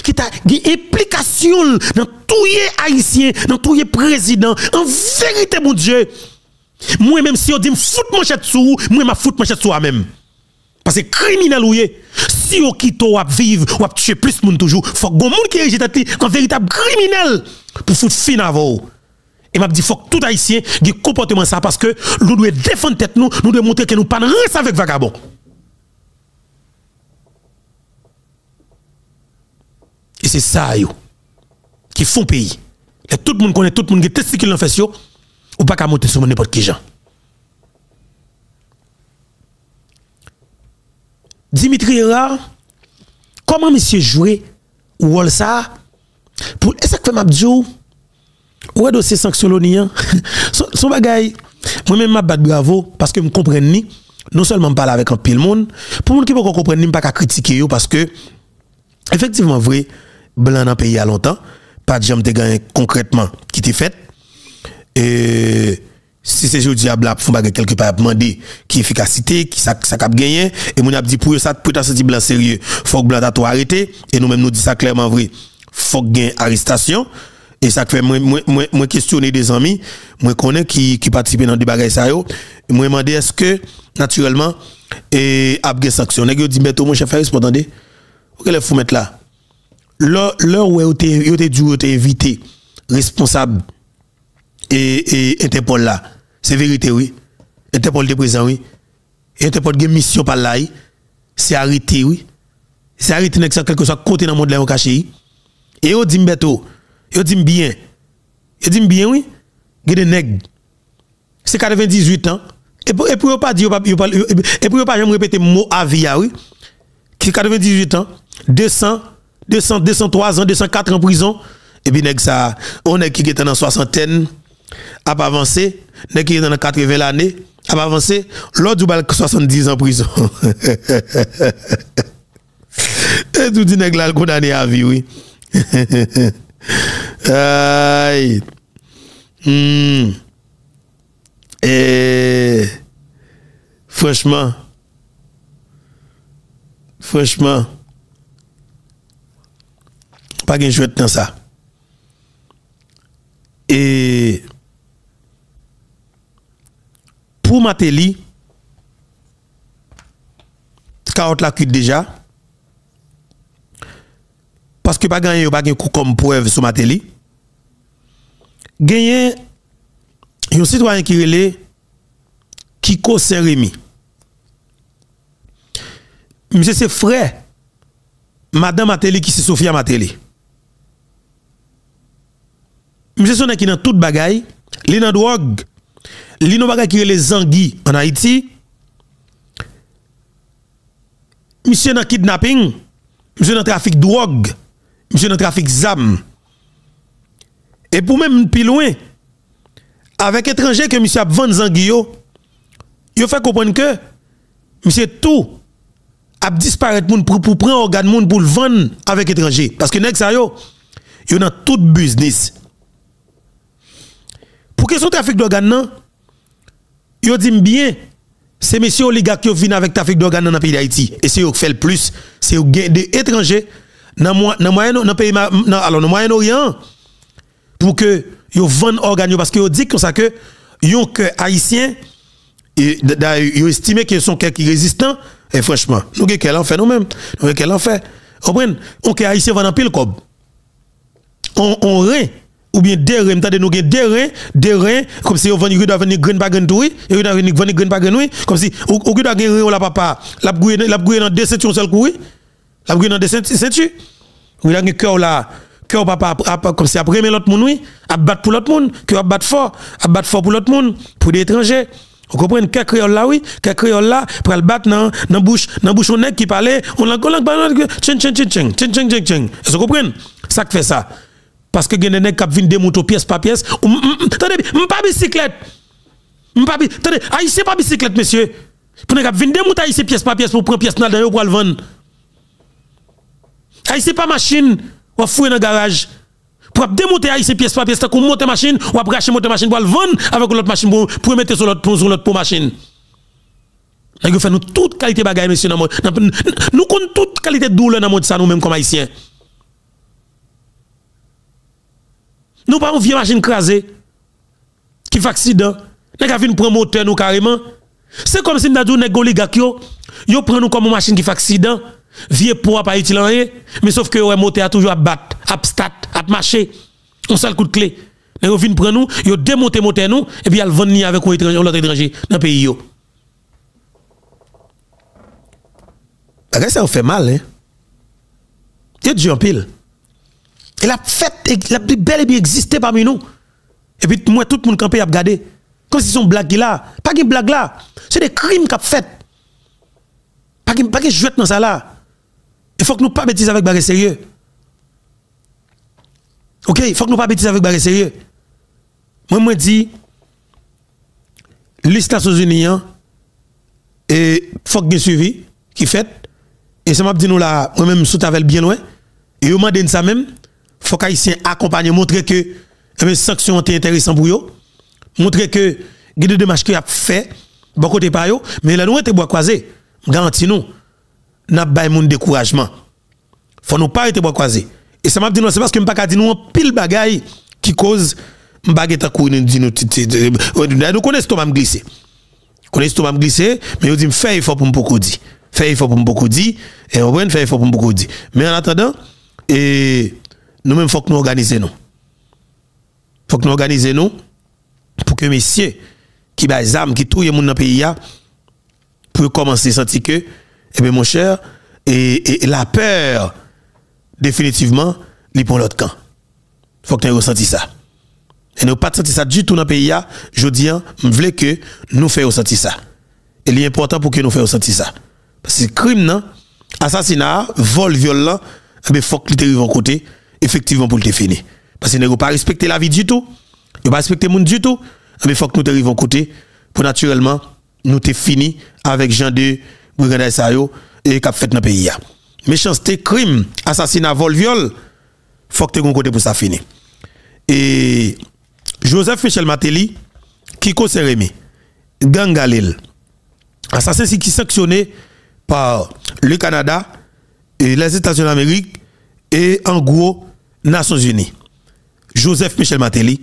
ki ta gen enplikasyon l nan touye Ayisyen, nan touye prezidan. An verite, Bondye, mwen menm, si yo di m fout manchèt sou ou, mwen m ap fout manchèt sou a menm. Paske kriminèl ou ye. Si yo kite w ap viv, w ap tiye plis moun toujou. Fòk gon moun ki erije tèt li an veritab kriminèl pou fout fin avè w. E m ap di fòk tout Ayisyen gen konpòteman sa, paske nou dwe defann tèt nou, nou dwe montre ke nou pa nan rans avèk vagabon. E se sa yo ki fè yon peyi. Lè tout moun konnen, tout moun gen testikil nan fès yo, ou pa ka monte sou moun nenpòt ki jan. Dimitri Hérard, kòman misye jwe wòl sa a? Pou, e sa k fè m ap di w, ou wè dosye sanksyon Loni an, se, se yon bagay, mwen menm m ap bat bravo, paske m konprann li. Non sèlman m pale avèk anpil moun, pou moun ki poko konprann li, m pa ka kritike yo, paske efektivman vre, blan nan peyi a lontan, pa t janm te gen anyen konkrètman ki te fèt. E si se jodi a blan ap fè yon bagay kèlkepa, y ap mande ki efikasite, ki sa, sa k ap genyen, e moun ap di pou yo sa, pou yo ta santi blan serye, fòk blan ta tou arete, e nou menm nou di sa klèman vre, fòk gen arestasyon. E sa k fè mwen, mwen, mwen, mwen kesyone de zanmi mwen konnen ki, ki patisipe nan de bagay sa yo. Mwen mande èske, natirèlman, e ap gen sanksyon. Nèg yo di m, Bèto, monchè, fè respè w tande. Ou genlè fou mèt la. Lè, lè w wè yo te, yo te di w yo te envite responsab e, e Entèpòl la. Se verite, wi. Entèpòl te prezan, wi. E Entèpòl gen misyon pa l la, wi. Se arete, wi. Se arete nèg sa, kèlkeswa kote nan mond la yo kache, wi. E yo di m, Bèto, yo di m byen. Yo di m byen, wi. Gen de nèg, se katrevendizuit an, E pou, e pou yo pa di, yo pa, yo pa, yo, e pou yo pa janm repete mo avi a, wi. Ki katrevendizuit an, de san, de san, de san twa zan, de san kat an prizon. Epi nèg sa, yon nèg ki gentan nan swasantèn, ap avanse, nèg ki gentan nan katreven lane, ap avanse, lòt yo ba l swasanndiz an prizon. E tou di nèg la, l kondane a vi, wi. Ay. Hmm. E, franchman, franchman, pa gen jwèt nan sa. E pou Martelly, kawòt la kwit deja. Paske pa gen anyen, yo pa gen kou kòm prèv sou Martelly. Genyen yon sitwayen ki rele Kiko Sen Remi. Misye se frè madan Martelly ki se Sophia Martelly. Misye se yon nèg ki nan tout bagay, li nan dwòg, li nan bagay ki rele zangi ann Ayiti. Misye nan kidnaping, misye nan trafik dwòg, misye nan trafik zam. E pou menm pi lwen, avèk etranje ke misye ap vann zangi yo, yo fè konprann ke misye tou ap disparèt moun pou, pou pran ògàn moun pou l vann avèk etranje. Paske nèg sa yo, yo nan tout biznis. Pou kesyon trafik dògàn nan, yo di m byen, se mesye oligak yo vin avèk trafik dògàn nan nan peyi Dayiti. E se yo k fè l plis, se yo gen de etranje nan mwa-, nan Mwayen, nan peyi ma-, nan, alò, nan Mwayen Oryan an, pou ke yo vann ògàn yo, paske yo di konsa ke yon kè ayisyen, e, d-, dayè, yo estime ke se yon kè ki rezistan, e franchman, nou gen kè lanfè nou menm, nou gen kè lanfè. Ou konprann? Yon kè ayisyen vann anpil kòb. On, on ren, oubyen de ren, m tande nou gen de ren, de ren, kòmsi yo vann, yo gen dwa vann ni grenn pa grenn tou, wi. Yo gen dwa vann ni, vann ni grenn pa grenn, wi. Kòmsi, ou, ou gen dwa gen ren w la papa, l ap gouye, l ap gouye nan de senti yon sèl kou, wi. L ap gouye nan de senti, senti. Ou gen dwa gen kè w la, kè w papa ap, ap, kòmsi ap renmen lòt moun, wi. Ap bat pou lòt moun, kè w ap bat fò, ap bat fò pou lòt moun, pou de etranje. Ou konprann? Kè kreyòl la, wi. Kè kreyòl la pral bat nan, nan bouch, nan bouch yon nèg ki pale yon lang, yon lang, tchen, tchen, tchen, tchen. Èske w konprann? Sa k fè sa? Paske gen de nèg k ap vin demoute w pyès pa pyès. Ou, m, m, m, tande, m pa bisiklèt. M pa bi-, tande, ayisyen pa bisiklèt, mesye. Pou nèg ap vin demoute ayisyen pyès pa pyès, pou pran pyès nan ladan yo, pou al vann. Ayisyen pa machin, w ap foure nan garaj. Pou ap demonte ayisyen pyès pa pyès, tankou motè machin, w ap rache motè machin pou al vann avèk yon lòt machin pou, pou mete sou lòt, pou, sou lòt po machin. Nèg yo fè nou tout kalite bagay, mesye, nan mond. Nan, n-, n-, nou konn tout kalite doulè nan mond sa, nou menm kòm ayisyen. Nou pa yon vye machin kraze. Ki fè aksidan, nèg a vin pran motè nou kareman. Se kòmsi m ta di w nèg oligak yo, yo pran nou kòm yon machin ki fè aksidan, vye po a pa itil anyen, men sòf ke yo wè motè a toujou ap bat, ap stat, ap mache, yon sèl kout kle. Nèg yo vin pran nou, yo demonte motè nou, epi y al vann li avèk yon etranje, yon lòt etranje nan peyi yo. Bagay sa yo fè mal, en. Yo di anpil. E l ap fèt, e l ap bèl epi egziste pami nou. Epi m wè tout moun kanpe, y ap gade. Kòmsi se yon blag ki la. Pa gen blag la. Se de krim k ap fèt. Pa gen, pa gen jwèt nan sa la. E fòk nou pa betize avèk bagay serye. Oke, fòk nou pa betize avèk bagay serye. Mwen, mwen di, lis Nasyonzini an, e fòk gen swivi ki fèt. E sa m ap di nou la, mwen menm, m sot avè l byen lwen. E yo mande n sa menm, fòk Ayisyen akonpanye, montre ke, enben, sanksyon an te enteresan pou yo. Montre ke gen de demach ke y ap fè bò kote pa yo. Men lè nou rete bra kwaze, m garanti nou, n ap bay moun dekourajman. Fò nou pa rete bra kwaze. E sa m ap di nou an, se paske m pa ka di nou anpil bagay ki koz m pa gentan kouri di nou ti, ti, ti, nou konnen estoma m glise. Konnen estoma m glise, men yo di m fè efò pou m poko di. Fè efò pou m poko di, e w konprann, fè efò pou m poko di. Men an atandan, e, nou menm fòk nou òganize nou. Fòk nou òganize nou pou ke mesye ki bay zam, ki touye moun nan peyi a, pou yo kòmanse santi ke, ebyen, monchè, e, e, e lapè, definitivman, li pran lòt kan. Fòk nèg yo santi sa. E nou pa t santi sa ditou nan peyi a, jodi a, m vle ke nou fè yo santi sa. E li enpòtan pou ke nou fè yo santi sa. Paske krim nan, asasina a, vòl, vyòl lan, enben, fòk li te rive yon kote, efektivman, pou l te fini. Paske nèg yo pa respekte lavi ditou, yo pa respekte moun ditou, enben, fòk nou te rive yon kote pou natirèlman nou te fini avèk jan de briganday sa yo e k ap fèt nan peyi a. Mechanste, krim, asasina, vòl, vyòl, fòk te gen yon kote pou sa fini. E Joseph Michel Martelly, Kiko Saint-Remy, gang Galil, asasen si ki sanksyone pa le Canada e Lèzetazini Amerik e an gwo Nasyonzini. Joseph Michel Martelly,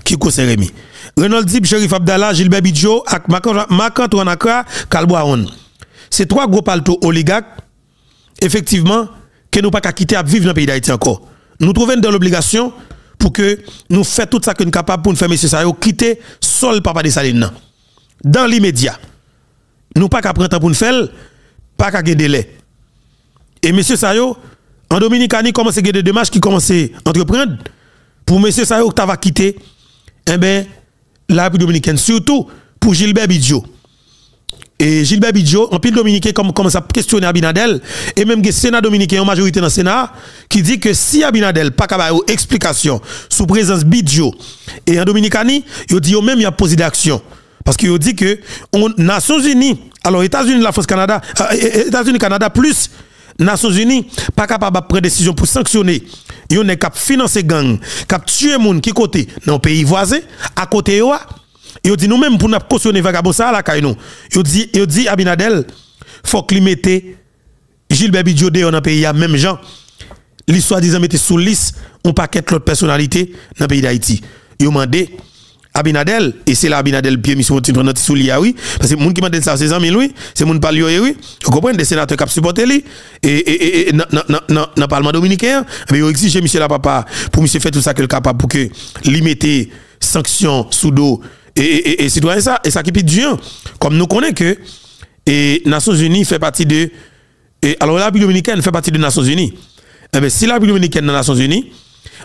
Kiko Saint-Remy, Renold Dib, Cherif Abdallah, Gilbert Bidjo ak Marc Antoine Accra, Carl Brown. Se twa gwo palto oligak, efektivman, ke nou pa ka kite ap viv nan peyi Dayiti ankò. Nou twouve n dan lobligasyon pou ke nou fè tout sa ke n kapab pou n fè mesye sa yo kite sòl Papa Desalin nan. Dan limedya. Nou pa ka pran tan pou n fè l, pa ka gen delè. E mesye sa yo, an Dominikani, kòmanse gen de demach ki kòmanse antreprann pou mesye sa yo ta va kite, enben, Larepiblik Dominikèn, sitou pou Gilbert Bidjo. E Gilbert Bidjo, anpil Dominiken kòm, kòmanse ap kesyone Abinader, e menm gen Sena dominiken, yon majorite nan Sena a, ki di ke si Abinader pa ka ba yo eksplikasyon sou prezans Bidjo e an Dominikani, yo di yo menm y ap poze de aksyon. Paske yo di ke on, Nasyonzini, alò Etazini, Lafrans, Kanada, e, e, Etazini, Kanada plis Nasyonzini pa kapab ap pran desizyon pou sanksyone yon nèg k ap finanse gang, k ap tiye moun ki kote, nan yon peyi vwazen, akote yo a. Yo di nou menm pou n ap kosyone vagabon sa a lakay nou. Yo di, yo di Abinader, fòk li mete Gilbert Bidjo deyò nan peyi a menm jan li swadizan mete sou lis yon pakèt lòt pèsonalite nan peyi Dayiti. Yo mande Abinader, e se la Abinader pye misye kontinye pran nan ti soulye a, wi. Paske moun ki mande l sa, se zanmi l, wi. Se moun pa l yo ye, wi. Ou konprann, de senatè k ap sipòte li, e, e, e, e nan, nan, nan, nan, nan palman dominiken an, enben, yo egzije misye la, papa, pou misye fè tout sa ke l kapab pou ke li mete sanksyon sou do e, e, e, e sitwayen sa. E sa ki pi di an, kòm nou konnen ke, e, Nasyonzini fè pati de E, alò, Larepiblik Dominikèn fè pati de Nasyonzini. Enben, si Larepiblik Dominikèn nan Nasyonzini,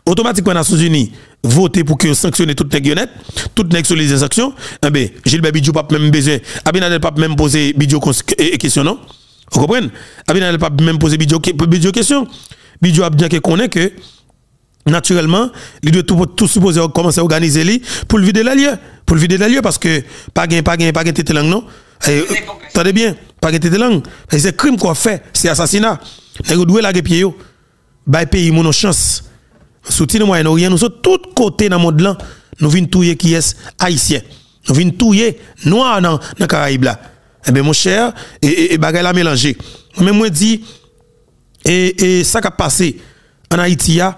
otomatikman Nasyonzini vote pou ke yo sanksyone tout nèg yo nèt, tout nèg sou lis de sanksyon. Enben, Gilbert Bidjo p ap menm bezwen, Abinader p ap menm poze Bidjo kons-, e, e, kesyon, non. Ou konprann? Abinader p ap menm poze Bidjo ke-, Bidjo kesyon. Bidjo ap byen ke konnen ke natirèlman, li dwe tou, tou sipoze kòmanse òganize li pou l vide lè l ye. Pou l vide lè l ye, paske pa gen, pa gen, pa gen tete lang, non. E, tande byen, pa gen tete lang. Paske se krim ke w ap fè, se asasina. Nèg yo dwe lage pye yo. Bay peyi moun yon chans. Soti nan Mwayen Oryan, nou sot tout kote nan mond lan, nou vin touye kiyès? Ayisyen. Nou vin touye nwa nan, nan Karayib la. Enben, monchè, e, e, e bagay la melanje. Mwen menm, mwen di, e, e sa k ap pase ann Ayiti a,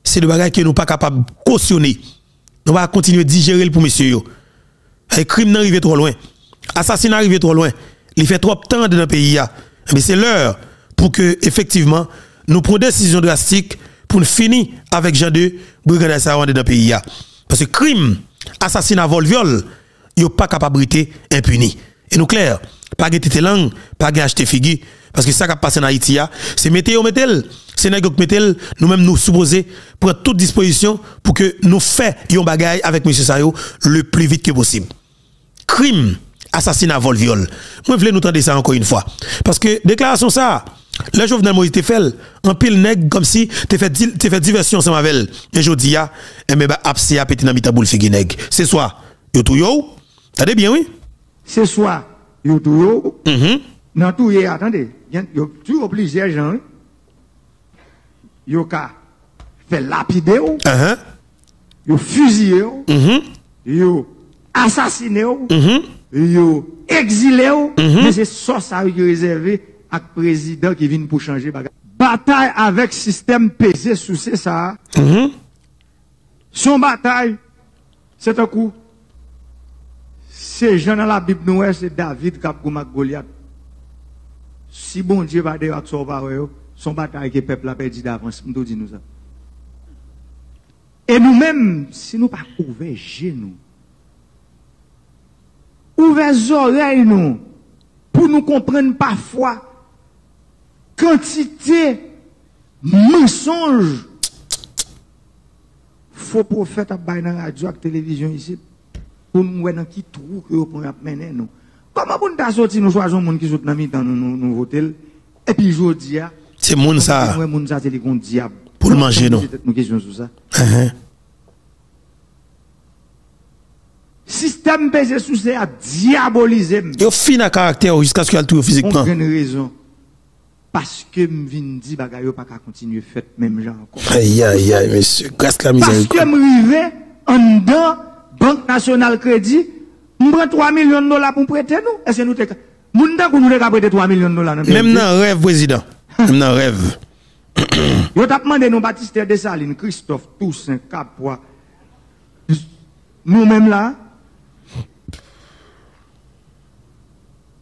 se de bagay ke nou pa kapab kosyone. Nou pa ka kontinye dijere l pou mesye yo. E krim nan rive twò lwen. Asasina rive twò lwen. Li fè twòp tan anndan peyi a. Enben, se lè pou ke, efektivman, nou pran desizyon drastik pou n fini avèk jan de briganday sa yo anndan peyi a. Paske krim, asasina, vòl, vyòl, yo pa kapab rete enpini. E nou klè, pa gen tete lang, pa gen achte figi. Paske sa k ap pase ann Ayiti a, se mete yo mete l, se nèg yo k mete l, nou menm nou sipoze pran tout dispozisyon pou ke nou fè yon bagay avèk mesye sa yo le pli vit ke posib. Krim, asasina, vòl, vyòl. Mwen vle nou tande sa ankò yon fwa. Paske deklarasyon sa a, lè Jovenel Moïse te fè l, anpil nèg kòmsi te fè di-, te fè divèsyon ansanm avè l. Men jodi a, enben, ba, apse a pete nan mitan boul figi nèg. Se swa yo touye w, tande byen, wi. Se swa yo touye w, nan touye a, tande, gen, yo touye w plizyè jan, wi. Yo ka fè lapide w, yo fiziye w, yo asasine w, yo egzile w, men se sò sa yo ki rezève ak prezidan ki vin pou chanje bagay. Batay avèk sistèm peze souse sa a, se yon batay, se tankou, se jan nan Labib nou wè, se David k ap goumen ak Golyat. Si Bondye pa deyò ak sa w pa wè yo, se yon batay ke pèp la pèdi davans, m tou di nou sa. E nou menm, si nou pa ouvè je nou, ouvè zòrèy nou, pou nou konprann pafwa kantite mansonj Fo pwofèt ap bay nan radyo ak televizyon isit pou nou wè nan ki twou ke yo pran y ap mennen nou. Kòman pou n ta soti, nou chwazi yon moun ki sot nan mitan nou, nou, nou vote l, epi jodi a, se moun sa a, nou wè moun sa se li kon dyab. Pou l manje nou. Poze tèt nou kesyon sou sa. Sistèm peze souse a dyabolize m. Yo fin ak karaktè w jiskaske y al touye w fizikman. Pou yon grenn rezon. Paske m vin di bagay yo pa ka kontinye fèt menm jan ankò. Ayayay, mesye, gras la mizèrikòd. Paske m rive anndan Bank Nasyonal Kredi, m pran twa milyon dola pou m prete nou. Èske nou te ka, moun tankou nou te ka prete twa milyon dola nan peyi? Menm nan rèv, prezidan. Menm nan rèv. Yo t ap mande nou Batistè, Desalin, Kristòf, Tousen, Kapwa. Nou menm la,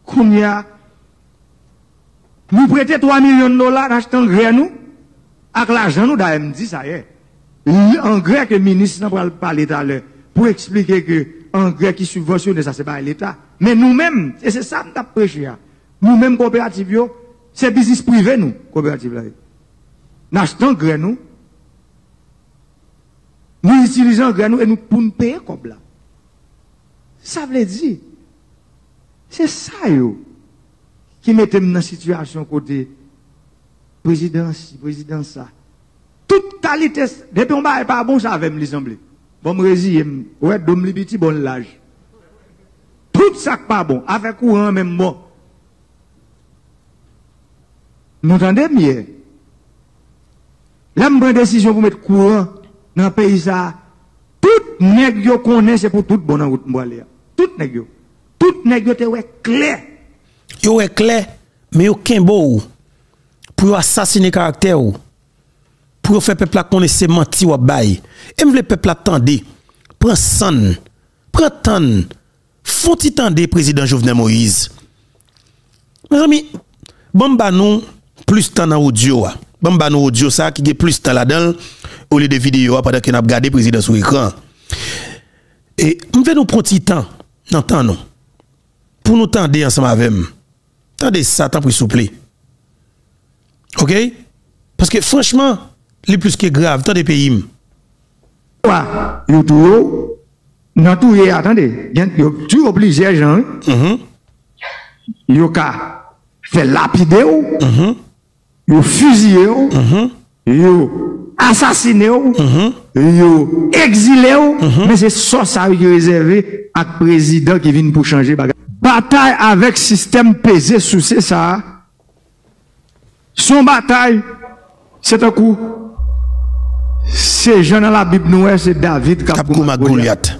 kounye a, nou prete twa milyon dola, n achte angrè nou ak lajan nou. Dayè, m di sa yè. Angrè ke minis lan pral pale talè pou eksplike ke angrè ki sibvansyone, sa se bagay Leta. Men nou menm, e se sa m t ap preche a, nou menm kooperativ yo, se biznis prive nou, kooperativ la ye. N achte angrè nou, nou itilize angrè nou e nou, pou n peye kòb la. Sa vle di, se sa yo ki mete m nan sitiyasyon kote prezidan si, prezidan sa. Tout kalite, depi yon bagay pa bon, se avè m li sanble. Bon, m reziye m. Ou wè, do m li piti, bon, l laj. Tout sa k pa bon, afè kouran an menm bon. Nou tande m yè. Lè m pran desizyon pou met kouran nan peyi sa a, tout nèg yo konnen se pou tout bon nan wout m prale a. Tout nèg yo. Tout nèg yo te wè klè. Yo wè klè, men yo kenbe w pou yo asasine karaktè w, pou yo fè pèp la konnen se manti w ap bay. E m vle pèp la tande, pran san n, pran tan n, fè yon ti tande prezidan Jovenel Moïse. Mezanmi, ban m ba nou plis tan nan odyo a. Ban m ba nou odyo sa a ki gen plis tan ladan l, olye de videyo a pandan ke n ap gade prezidan sou ekran an. E m vle nou pran ti tan nan tan nou pou nou tande ansanm avè m. Tande sa, tanpri, souple. Oke? Paske, franchman, li plis ke grav. Tande, peyi m. Yo touye w. Nan touye a, tande, gen, yo touye w plizyè jan, wi. Yo ka fè lapide w, yo fiziye w, yo asasine w, yo egzile w, men se sò sa yo ki rezève ak prezidan ki vin pou chanje bagay. Batay avèk sistèm peze souse sa a, se yon batay, se tankou, se jan nan Labib nou wè, se David k ap goumen ak Golyat.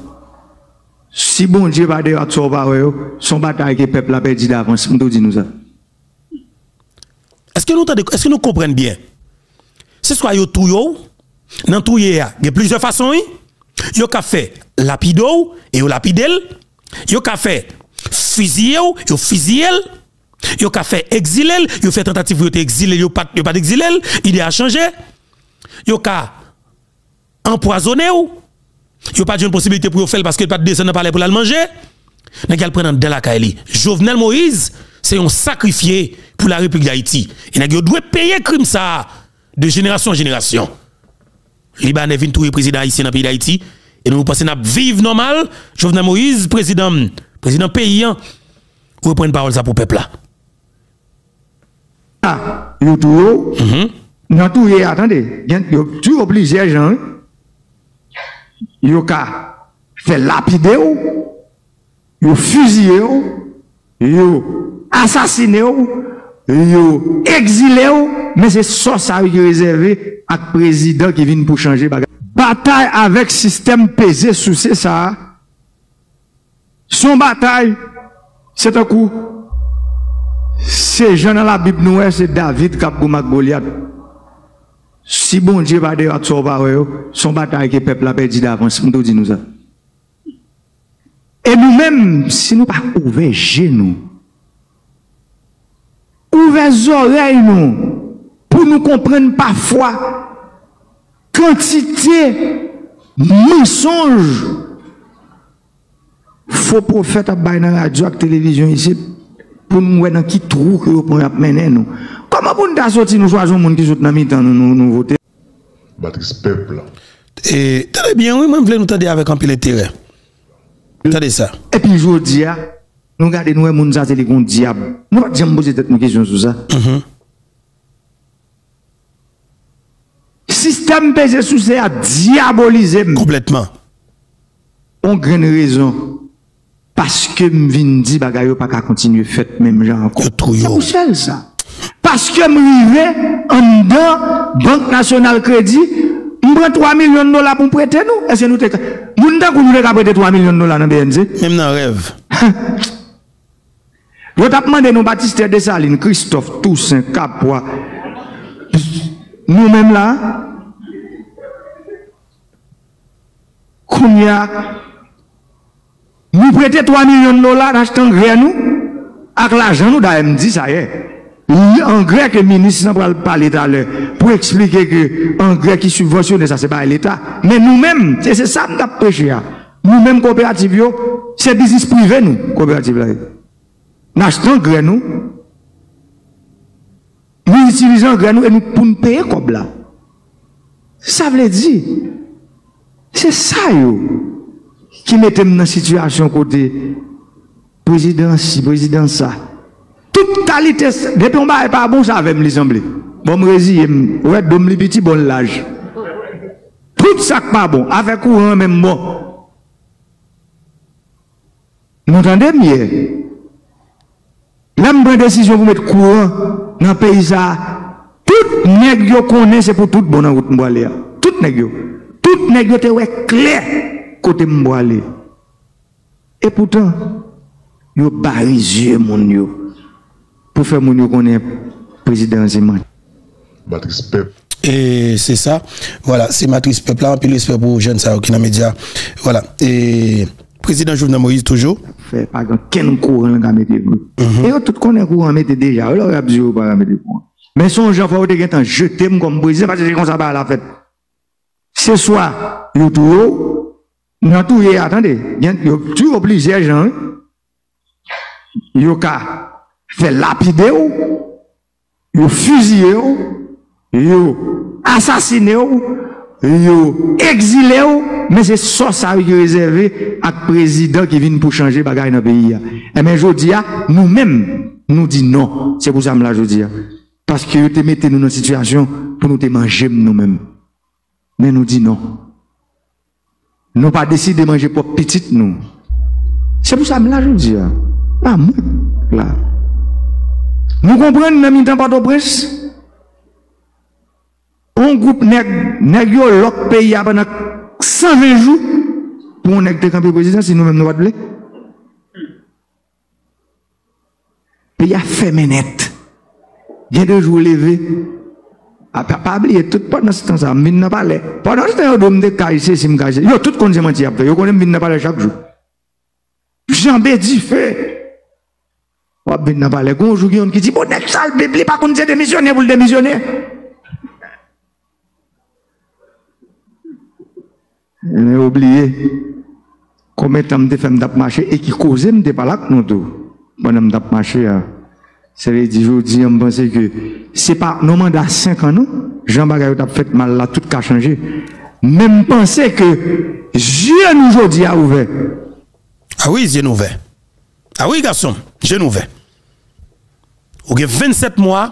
Si Bondye pa deyò ak sa w pa wè yo, se yon batay ke pèp la pèdi davans, m tou di nou sa. Èske nou tande, èske nou konprann byen? Se swa yo touye w, nan touye a, gen plizyè fason, wi. Yo ka fè lapide w, e yo lapide l. Yo ka fè fiziye w, yo fiziye l. Yo ka fè egzile l, yo fè tantativ pou yo te egzile l, yo pa t, yo pa t egzile l, ide a chanje. Yo ka anpwazonnen w. Yo pa t jwenn posibilite pou yo fè l paske l pa t desann nan palè pou l al manje. Nèg yo al pran nan anndan lakay li. Jovenel Moïse se yon sakrifye pou Larepiblik Dayiti. E nèg yo dwe peye krim sa a de jenerasyon an jenerasyon. Libanè vin touye prezidan ayisyen nan peyi Dayiti. E nou, nou panse n ap viv nòmal. Jovenel Moïse, prezidan, prezidan peyi an, ou reprann pawòl sa pou pèp la. Yo touye w. Nan touye a, tande, gen, yo touye w plizyè jan, wi. Yo ka fè lapide w, yo fiziye w, yo asasine w, yo egzile w, men se sò sa yo ki rezève ak prezidan ki vin pou chanje bagay. Batay avèk sistèm peze souse sa a, se yon batay, se tankou, se jan nan Labib nou wè, se David k ap goumen ak Golyat. Si Bondye pa deyò ak sa w pa wè yo, se yon batay ke pèp la pèdi davans, m tou di nou sa. E nou menm, si nou pa ouvè je nou, ouvè zòrèy nou, pou nou konprann pafwa kantite mansonj fo pwofèt ap bay nan radyo ak televizyon isit, pou nou wè nan ki twou ke yo pran y ap mennen nou. Kòman pou n ta soti, nou chwazi yon moun ki sot nan mitan nou, nou, nou vote? Batris pèp la. E, tande byen, wi, mwen, m vle nou tande avèk anpil enterè. Tande sa. Epi jodi a, nou gade, nou wè moun sa se li gon dyab. Nou pa t janm poze tèt nou kesyon sou sa. Mhm. Sistèm peze souse a dyabolize m. Konplètman. On grenn rezon. Paske m vin di bagay yo pa ka kontinye fèt menm jan ankò. Yo touye w. Se pou sèl sa. Paske m rive anndan Bank Nasyonal Kredi, m pran twa milyon dola pou m prete nou. Èske nou te ka, moun tankou nou te ka prete twa milyon dola nan B N C? Menm nan rèv. Yo t ap mande nou Batistè, Desalin, Kristòf, Tousen, Kapwa. Nou menm la, kounye a, nou prete twa milyon dola, n achte angrè nou ak lajan nou, dayè m di sa yè. Li angrè ke minis lan pral pale talè pou eksplike ke angrè ki sibvansyone sa se bagay leta. Men nou menm, se, se sa m t ap preche a. Nou menm koperativ yo, se biznis prive nou, koperativ la ye. N achte angrè nou, nou itilize angrè nou e nou pou n peye kòb la. Sa vle di, se sa yo ki mete m nan sitiyasyon kote prezidan si, prezidan sa. Tout kalite, depi yon bagay pa bon, se avè m li sanble. Bon, m reziye m. Ou wè, do m li piti, bon, l laj. Tout sa k pa bon, afè kouran an menm bon. Nou tande m yè. Lè m pran desizyon pou met kouran nan peyi sa a, tout nèg yo konnen se pou tout bon nan wout m pwale a. Tout nèg yo. Tout nèg yo te wè klè kote m pwale. Epoutan, yo bare zye moun yo pou fè moun yo konnen prezidan an se manti. Matris pèp. E se sa. Vwala, se matris pèp la. Anpil respè pou jèn sa yo ki nan medya. Vwala. E prezidan Jovenel Moïse toujou. Fè pa gen kenn kouran l ka mete vre. Mhm. E yo tout konnen kouran mete deja. Yo lè y ap di yo pa ka mete kouran. Men se yon jan fò yo te gentan jete m kòm prezidan, paske se konsa bagay la fèt. Se swa yo touye w, nan touye a, tande, gen, yo touye w plizyè jan, wi. Yo ka fè lapide w, yo fiziye w, yo asasine w, yo egzile w, men se sò sa yo ki rezève ak prezidan ki vin pou chanje bagay nan peyi a. Enben, jodi a, nou menm, nou di non. Se pou sa m la jodi a. Paske yo te mete nou nan sitiyasyon pou nou te manje m nou menm. Men nou di non. Nou pa deside manje pwòp pitit nou. Se pou sa m la jodi a. Pa mwen k la. Nou konprann nan mitan Pòtoprens, yon gwoup nèg, nèg yo lòk peyi a pandan san ven jou pou yon nèg te kanpe prezidan, si nou menm nou pa t vle. Peyi a fèmen nèt. Gen de jou w leve. A, pa, pa bliye, tout pandan se tan sa, m vin nan palè. Pandan se tan yo di w m te kay sesi, m kay sesi. Yo tout konn se manti y ap fè. Yo konnen m vin nan palè chak jou. Janbe dife. W ap vin nan palè. Gon jou gen youn ki di, "Bon, nèg sa, l, li pa konn se demisyone pou l demisyone." Men yo bliye konbyen tan m te fè m t ap mache e ki koze m te pale ak nou tou pandan m t ap mache a. Sa vle di jodi a, m panse ke se pa nan manda senk an non, jan bagay yo t ap fèt mal la, tout ka chanje. Men m panse ke zye nou jodi a ouvè. A wi, zye nou ouvè. A wi, gason m, zye nou ouvè. Ou gen vennsèt mwa,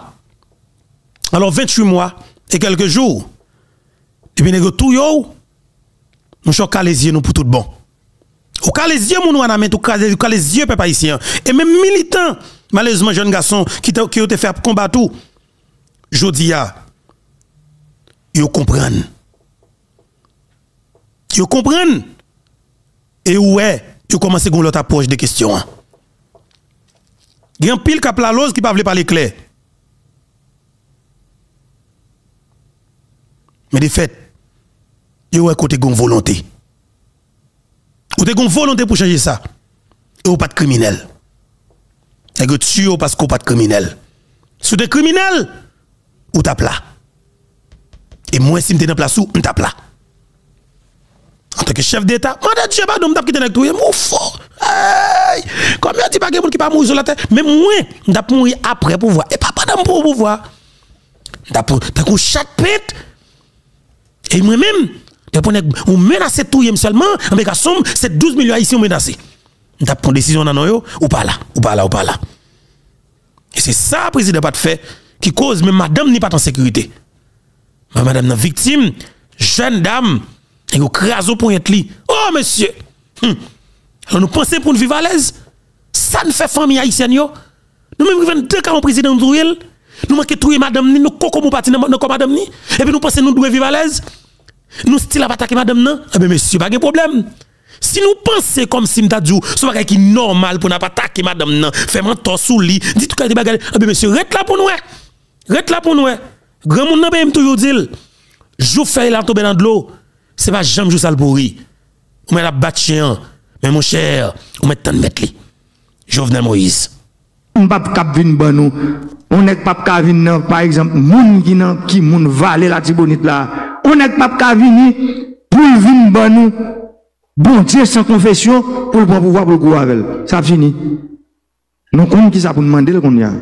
alò, venntuit mwa e kèlke jou. Epi nèg yo touye w, monchè, w kale zye nou pou tout bon. Ou kale zye moun Wanament, ou kale, ou kale zye pèp ayisyen an. E menm militan, malerezman, jèn gason ki te, ke yo te fè ap konbat ou, jodi a, yo konprann. Yo konprann. E ou wè, yo kòmanse gen yon lòt apwòch de kesyon an. Gen anpil k ap laloz ki pa vle pale klè. Men de fèt, yo wè ke w te gen yon volonte. Ou te gen yon volonte pou chanje sa. E ou pa t kriminèl. Nèg yo tiye w paske w pa t kriminèl. Si w te kriminèl, ou t ap la. E mwen, si m te nan plas ou, m t ap la. Antanke chèf deta, mande Dye padon, m t ap kite nèg touye m. Ou fò. Ey! Kòm yo di, pa gen moun ki pa mouri sou latè. Men mwen, m t ap mouri apre pouvwa. E pa pandan m pran pouvwa. M t ap tankou chat pent. E mwen menm, Epi nèg, ou menase touye m sèlman, anben gason m, se douz milyon Ayisyen ou menase. M t ap pran desizyon nan non yo, ou pa la, ou pa la, ou pa la. E se sa prezidan pa t fè, ki koz menm madanm ni pa t an sekirite. Madanm nan viktim, jèn dam, e yo kraze ponyèt li. Oh, mesye! Hmm. Alò nou panse pou n viv alèz? Sa n fè fanmi ayisyèn yo? Nou menm rive anndan kay yon prezidan nou touye l? Nou manke touye madanm ni, nou kokobo pati nan, nan kò madanm ni? Epi nou panse nou dwe viv alèz? Nou still ap atake madanm nan? Enben mesye, pa gen pwoblèm. Si nou panse kòmsi m ta di w, se yon bagay ki nòmal pou n ap atake madanm nan, fè mantò sou li, di tout kalite bagay, enben mesye, ret la pou n wè. Ret la pou n wè. Granmoun nan peyi m toujou di l, jou fèy la tonbe nan dlo, se pa janm jou sa l pouri. Ou mèt ap bat chen an, men monchè, ou mèt tann mèt li. Jovenel Moïse. Moun p ap kab vin ban nou. On nèg p ap ka vin nan, pa egzanp, moun ki nan, ki moun vale Latibonit la. On nèg p ap ka vini pou l vin ban nou Bondye san konfesyon pou l pran pouvwa pou l gou avè l. Sa fini. Nou konn ki sa pou n mande l kounye a.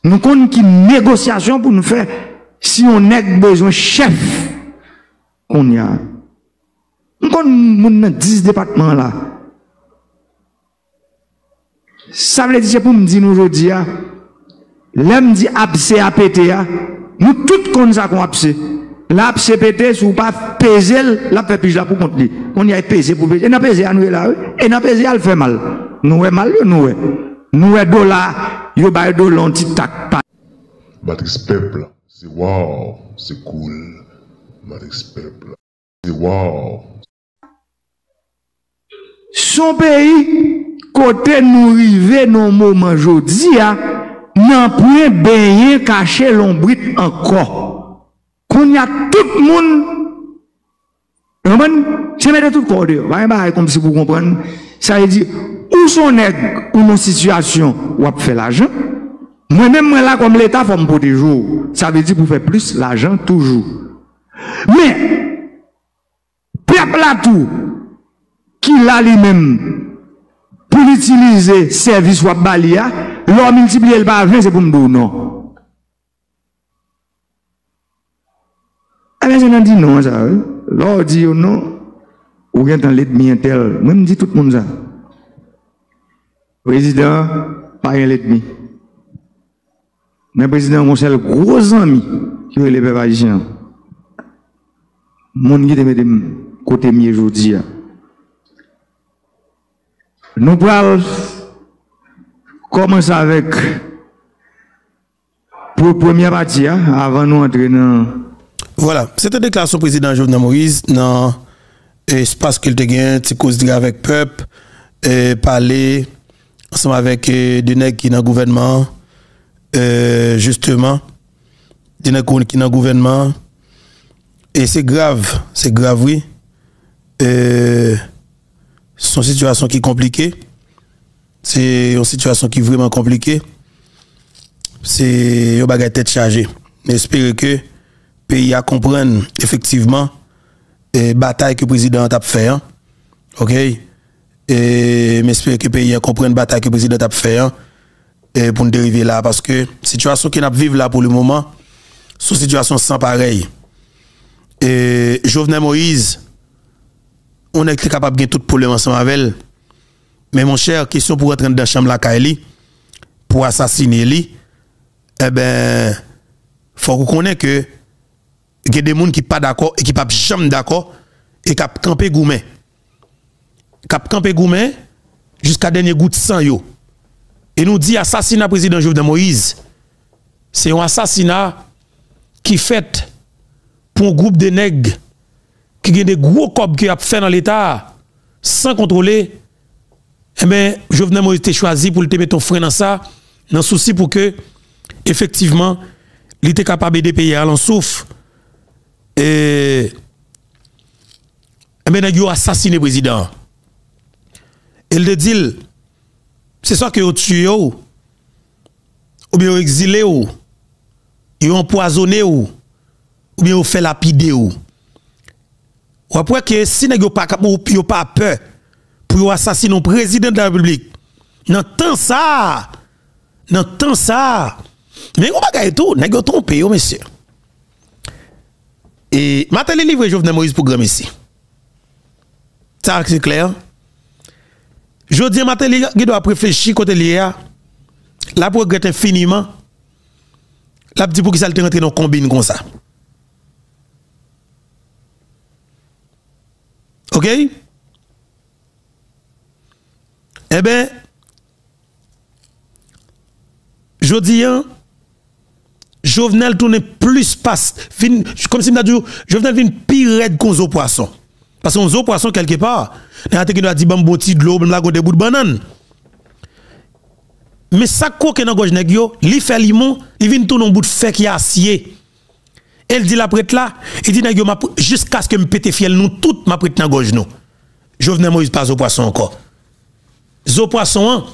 Nou konn ki negosyasyon pou n fè si yon nèg bezwen chèf kounye a. M konn moun nan dis depatman an la. Sa vle di se pou m di nou jodi a, lè m di apse a pete a, nou tout konn sa k on apse. Lè apse pete, si w pa peze l, l ap fè pij la pou kont li. Kounye a e peze pou peze. E nan peze a nou ye la, wi. E nan peze a l fè mal. Nou wè mal yo, nou wè. Nou wè dola, yo bay dola yon ti tak pa. Matrix pèp la, se wow, se cool. Matrix pèp la, se wow. S on peyi kote nou rive nan moman jodi a, nanpwen benyen kache lonbrit ankò. Kounye a tout moun, ou konprann? Se mete tout kò w deyò. Pa gen bagay kòmsi pou w konprann. Sa vle di, ou s on nèg, ou nan sitiyasyon, w ap fè lajan. Mwen menm, mwen la kòm Leta, fò m pwoteje w. Sa vle di pou fè plis lajan toujou. Men, pèp la tou, ki la li menm, pou l itilize sèvis w ap ba li a, lè w miltipliye l pa ven, se pou m di w non. Ebyen, se nan di non sa, wi. Lè w di yo non, ou gentan lènmi entèl. Mwen, m di tout moun sa. Prezidan an pa gen lènmi. Men prezidan an gen yon sèl gwo zanmi ki rele pèp ayisyen an. Moun ki te mete m kote m ye jodi a. Nou pral kòmanse avèk pou premyè pati a, avan nou antre nan... Vwala, se te deklarasyon prezidan Jovenel Moïse nan espas ke l te gen, ti koz li avèk pèp, e, pale ansanm avèk, e, de nèg ki nan gouvènman an, e, jisteman, de nèg ki nan gouvènman an. E se grav, se grav wi. E, se yon sitiyasyon ki konplike. Se yon sitiyasyon ki vrèman konplike. Se yon bagay tèt chaje. M espere ke peyi a konprann efektivman, e, batay ke prezidan an t ap fè an. Oke? E m espere ke peyi a konprann batay ke prezidan t ap fè an, e, pou n te rive la. Paske sitiyasyon ke n ap viv la pou le moman, se yon sitiyasyon san parèy. E Jovenel Moïse, yon nèg te kapab gen tout pwoblèm ansanm avè l. Men monchè, kesyon pou rantre anndan chanm lakay li, pou asasine li, enben, fòk ou konnen ke gen de moun ki pa dakò e ki p ap janm dakò e k ap kanpe goumen. K ap kanpe goumen jiska dènye gout san yo. E nou di asasina prezidan Jovenel Moïse, se yon asasina ki fèt pou yon gwoup de nèg ki gen de gwo kòb ke y ap fè nan Leta a, san kontwole, enben, Jovenel Moïse te chwazi pou l te mete yon fren nan sa, nan sousi pou ke, efektivman, li te kapab ede peyi a lan souf. E, enben, nèg yo asasine prezidan an. E l te di l, se swa ke yo tiye w, oubyen yo egzile w, yo anpwazonnen w, oubyen yo fè lapide w. W ap wè ke si nèg yo pa, yo pa pè pou yo asasinen yon prezidan de la repiblik, nan tan sa a, nan tan sa a, men yon bagay tou, nèg yo twonpe yo, mesye. E Martelly livre Jovenel Moïse pou granmesi. Sa se klè. Jodi a Martelly gen dwa ap reflechi kote l ye a. L ap regrèt enfiniman. L ap di poukisa l te rantre nan konbin konsa. Oke? Enben, jodi a, Jovenel tounen plis pas, vin, kòmsi m ta di w, Jovenel vin pi rèd ke yon zo pwason. Paske yon zo pwason, kèlkepa, nèg la te gen dwa di, "Ban m bon ti dlo, ban m lage yon de bout bannann." Men sa k kwoke nan gòj nèg yo, li fè limon, li vin tounen yon bout fè ki asye. E l di l ap ret la, li di nèg yo, "M ap, jiskaske m pete fyèl nou tout, m ap ret nan gòj nou." Jovenel Moïse pa zo pwason ankò. Zo pwason an,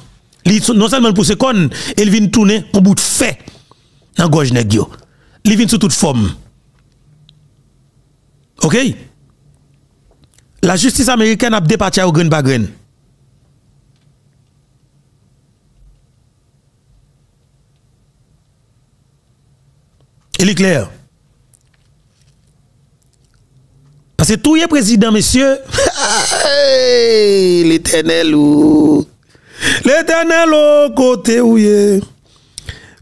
li non sèlman l pouse kò n, e l vin tounen yon bout fè nan gòj nèg yo. Li vin sou tout fòm. Oke? Lajistis amerikèn ap depatcha yo grenn pa grenn. E li klè. Paske touye prezidan, mesye, Letènèl ou. Letènèl ou, kote ou ye?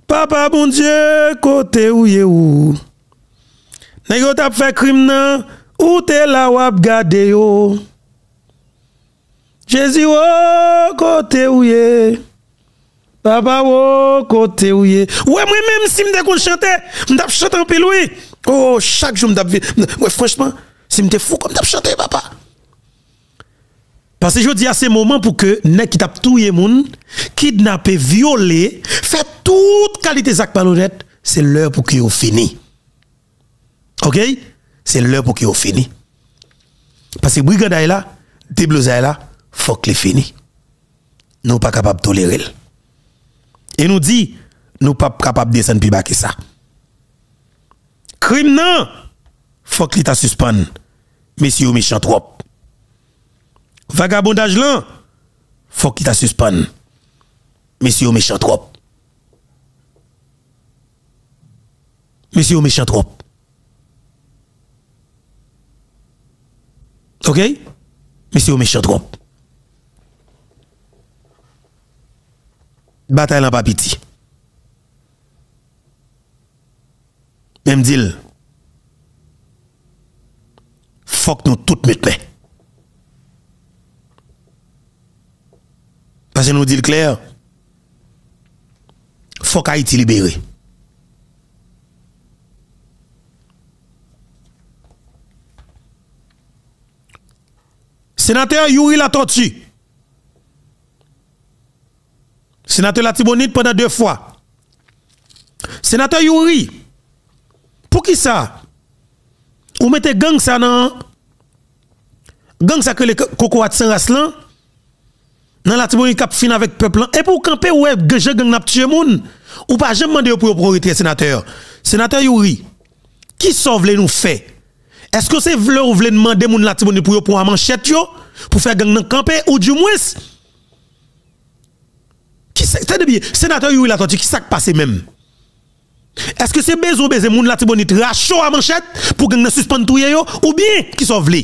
Papa Bondye, kote ou ye ou? Nèg yo t ap fè krim nan, ou te la w ap gade yo. Jezi, o, kote ou ye? Papa, o, kote ou ye? Ou wè, mwen menm, si m te konn chante, m t ap chante anpil, wi. O, chak jou m t ap vi-, m, wè, franchman, si m te fou, kòm m t ap chante, papa. Paske jodi a, se moman pou ke nèg ki t ap touye moun, kidnape, vyole, fè tout kalite zak malonèt, se lè pou ke yo fini. Oke? Se lè pou ke yo fini. Paske briganday la, deblozay la, fòk li fini. Nou pa kapab tolere l. E nou di, nou p ap kapab desann pi ba ke sa. Krim nan, fòk li ta sispann. Mesye yo mechan twòp. Vagabondaj lan, fòk li ta sispann. Mesye yo mechan twòp. Mesye yo mechan twòp. Oke? Mesye yo mechan twòp. Batay lan pa piti. Men m di l, fòk nou tout met men. Paske nou di l klè, fòk Ayiti libere. Senatè Youri Latortue. Senatè Latibonit pandan de fwa. Senatè Youri, poukisa ou mete gang sa nan, gang sa k rele Kokorat San Ras lan, nan Latibonit k ap fin avèk pèp lan, epi w kanpe w wè jan gang nan ap tiye moun, ou pa janm mande yo pou yo pran retrè, senatè. Senatè Youri, kisa w vle nou fè? Èske se vle w vle n mande moun Latibonit pou yo pran manchèt yo, pou fè gang nan kanpe, ou di mwens, kisa, tande byen, senatè Youri Latortue, kisa k pase menm? Èske se bezwen w bezwen moun Latibonit rache w a manchèt pou gang nan sispann touye yo, oubyen kisa w vle?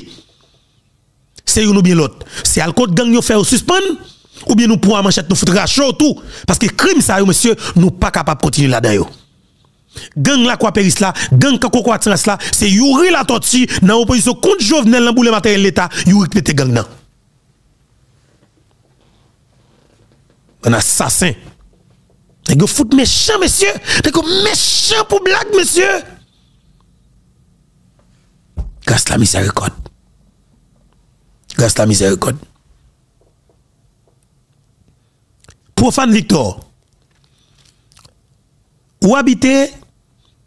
Se youn oubyen lòt. Se al kot gang yo fè yo sispann, oubyen nou pran manchèt nou fout rache w tou. Paske krim sa yo, mesye, nou pa kapab kontinye ladan yo. Gang Lakwaperis la, gang Kokorat San Ras la, se Youri Latortue nan opozisyon kont Jovenel nan boule materyèl Leta, Youri k mete gang nan. Bann asasen. Nèg yo fout mechan, mesye. Nèg yo mechan pou blag, mesye. Gras la mizèrikòd. Gras la mizèrikòd. Profane Victor, ou abite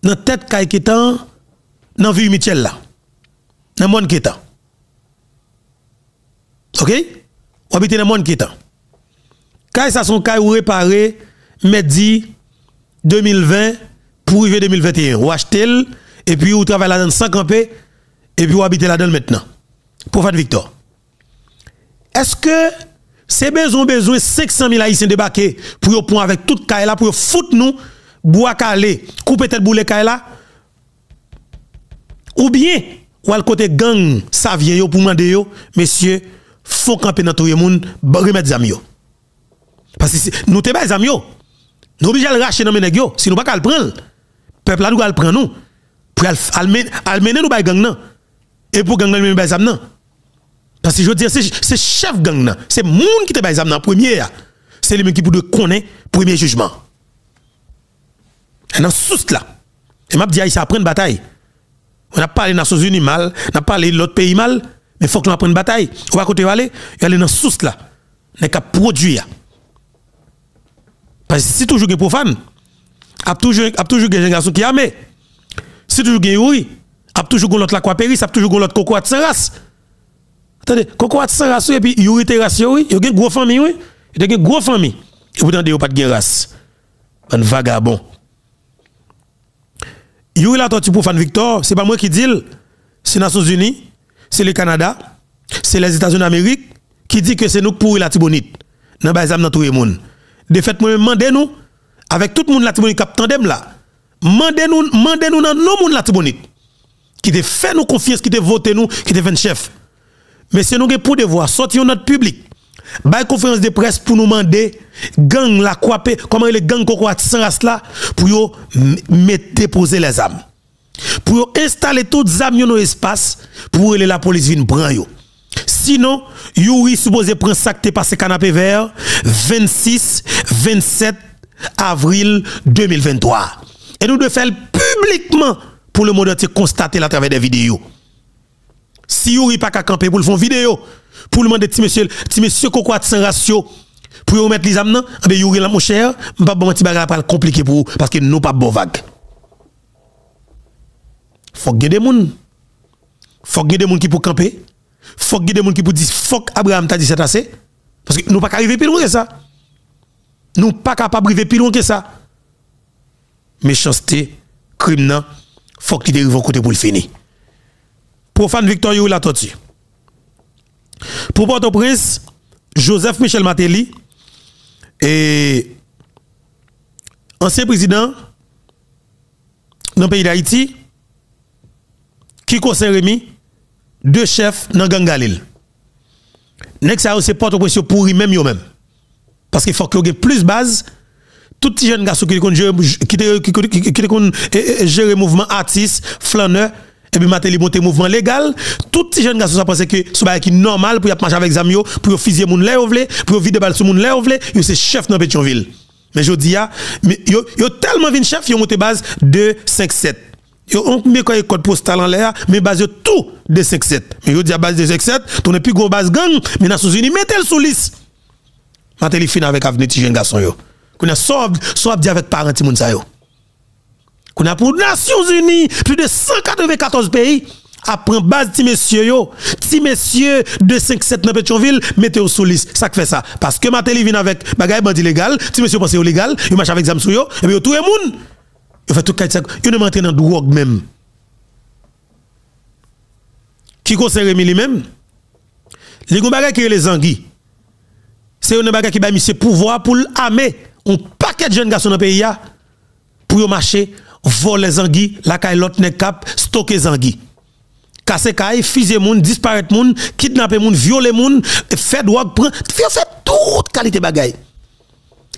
nan tèt kay Ketan, nan Vil Mityèl la, nan mòn Ketan. Oke? Ou abite nan mòn Ketan. Kay sa se yon kay ou repare mèdi de mil ven pou rive de mil venteyen. Ou achte l, epi ou travay ladan l san kanpe, epi ou abite ladan l mentnan. Profane Victor. Èske se bezwen, bezwen senk san mil Ayisyen debake pou yo pran avèk tout kay la, pou yo fout nou bwa kale, koupe tèt boule kay la, Oubyen, w al kote gang Savyen yo pou mande yo, mesye, fon kanpe nan touye moun, ba- remèt zam yo. Paske si, nou te bay zam yo. Nou oblije al rache nan men nèg yo, si nou pa ka al pran l. Pèp la dwe al pran nou. Pou al, al, men- al mennen nou bay gang nan. E pou gang nan li menm bay zam nan. Paske jodi a, se, se chèf gang nan. Se moun ki te bay zam nan an premye a. Se li menm ki pou dwe konnen premye jijman. Nan sous la. E m ap di Ayisyen aprann batay. N ap pale Nasyonzini mal, n ap pale lòt peyi mal, men fòk nou aprann batay. Ou pa kote yo ale? Yo ale nan sous la. Nèg k ap pwodui a. Paske si toujou gen pwofàn, ap toujou, ap toujou gen jèn gason ki ame. Si toujou gen Youri, ap toujou gen lòt lakwaperis, ap toujou gen lòt kokorat san ras. Tande, kokorat san ras, wi, epi Youri te ras yo, wi. Yo gen gwo fanmi, wi. Yo te gen gwo fanmi. Epoutan de yo pa t gen ras. Bann vagabon. Youri Latortue, Profane Victor, se pa mwen ki di l, se Nasyonzini, se le Kanada, se Lèzetazini Amerik ki di ke se nou k pouri Latibonit nan bay zam nan touye moun. Defèt mwen menm mande nou, avèk tout moun Latibonit k ap tande m la, mande nou, mande nou nan non moun Latibonit ki te fè nou konfyans, ki te vote nou, ki te fè n chèf. Mesye, nou gen pou devwa sòti yon nòt piblik, bay konferans de près pou nou mande gang la kwape, kòman rele gang kokorat san ras la, pou yo m- met depoze lèzam. Pou yo enstale tout zam yo nan espas, pou rele lapolis vin pran yo. Sinon, Youri sipoze pran sa k te pase Kanapevè vennsis, vennsèt avril de mil venntwa. E nou dwe fè l piblikman pou lemonn antye konstate l atravè de videyo. Si Youri pa ka kanpe pou l fè yon videyo, pou l mande ti mesye, ti mesye kokorat san ras yo, pou yo remèt li zam nan, anben Youri la, monchè, m p ap ba w manti, bagay la pral konplike pou ou, paske nou p ap ba w vag. Fòk gen de moun. Fòk gen de moun ki pou kanpe. Fòk gen de moun ki pou di, fòk Abraham ta di sèt ase. Paske nou pa ka rive pi lwen ke sa. Nou pa kapab rive pi lwen ke sa. Mechanste, krim nan, fòk li te rive yon kote pou l fini. Profane Victor, Youri Latortue. Pou Pòtoprens, Joseph Michel Martelly, e ansyen prezidan nan peyi Dayiti, Kiko Sen Remi, de chèf nan gang Galil. Nèg sa yo se Pòtoprens yo pouri menm yo menm. Paske fòk yo gen plis baz. Tout ti jèn gason ki te konn jere, ki te, ki, ki, ki, ki te konn e, e, e, jere mouvman atis, flannè, epi Martelly monte mouvman legal. Tout ti jèn gason sa panse ke se yon bagay ki nòmal pou y ap mache avèk zam yo, pou yo fizye moun lè yo vle, pou yo vide bal sou moun lè yo vle. Yo se chèf nan Petyonvil. Men jodi a, men yo, yo tèlman vin chèf, yo monte baz de senk sèt. Yo, on, men kòd postal anlè a, men baz yo tou de senk sèt. Men jodi a, baz de senk sèt tounen pi gwo baz gang, men Nasyonzini mete l sou lis. Martelly fin avèk avni ti jèn gason yo. Kounye a, sa w ap, sa w ap di avèk paran timoun sa yo? Kounye a, pou Nasyonzini, plis de san katrevenkatòz peyi ap pran baz ti mesye yo, ti mesye de senk sèt nan Petyonvil, mete yo sou lis. Sa k fè sa? Paske Martelly vin avèk bagay bandi legal, ti mesye yo panse yo legal, yo mache avèk zam sou yo, epi yo touye moun. Yo fè tout kalite sa, yo menm antre nan dwòg menm. Kiko Sen Remi li menm, li gen yon bagay ki rele zangi. Se youn nan bagay ki bay misye pouvwa pou l ame yon pakèt jèn gason nan peyi a, pou yo mache vòlè zangi lakay lòt nèg k ap stoke zangi. Kase kay, fizye moun, disparèt moun, kidnape moun, vyole moun, fè dwòg, pran, yo fè tout kalite bagay.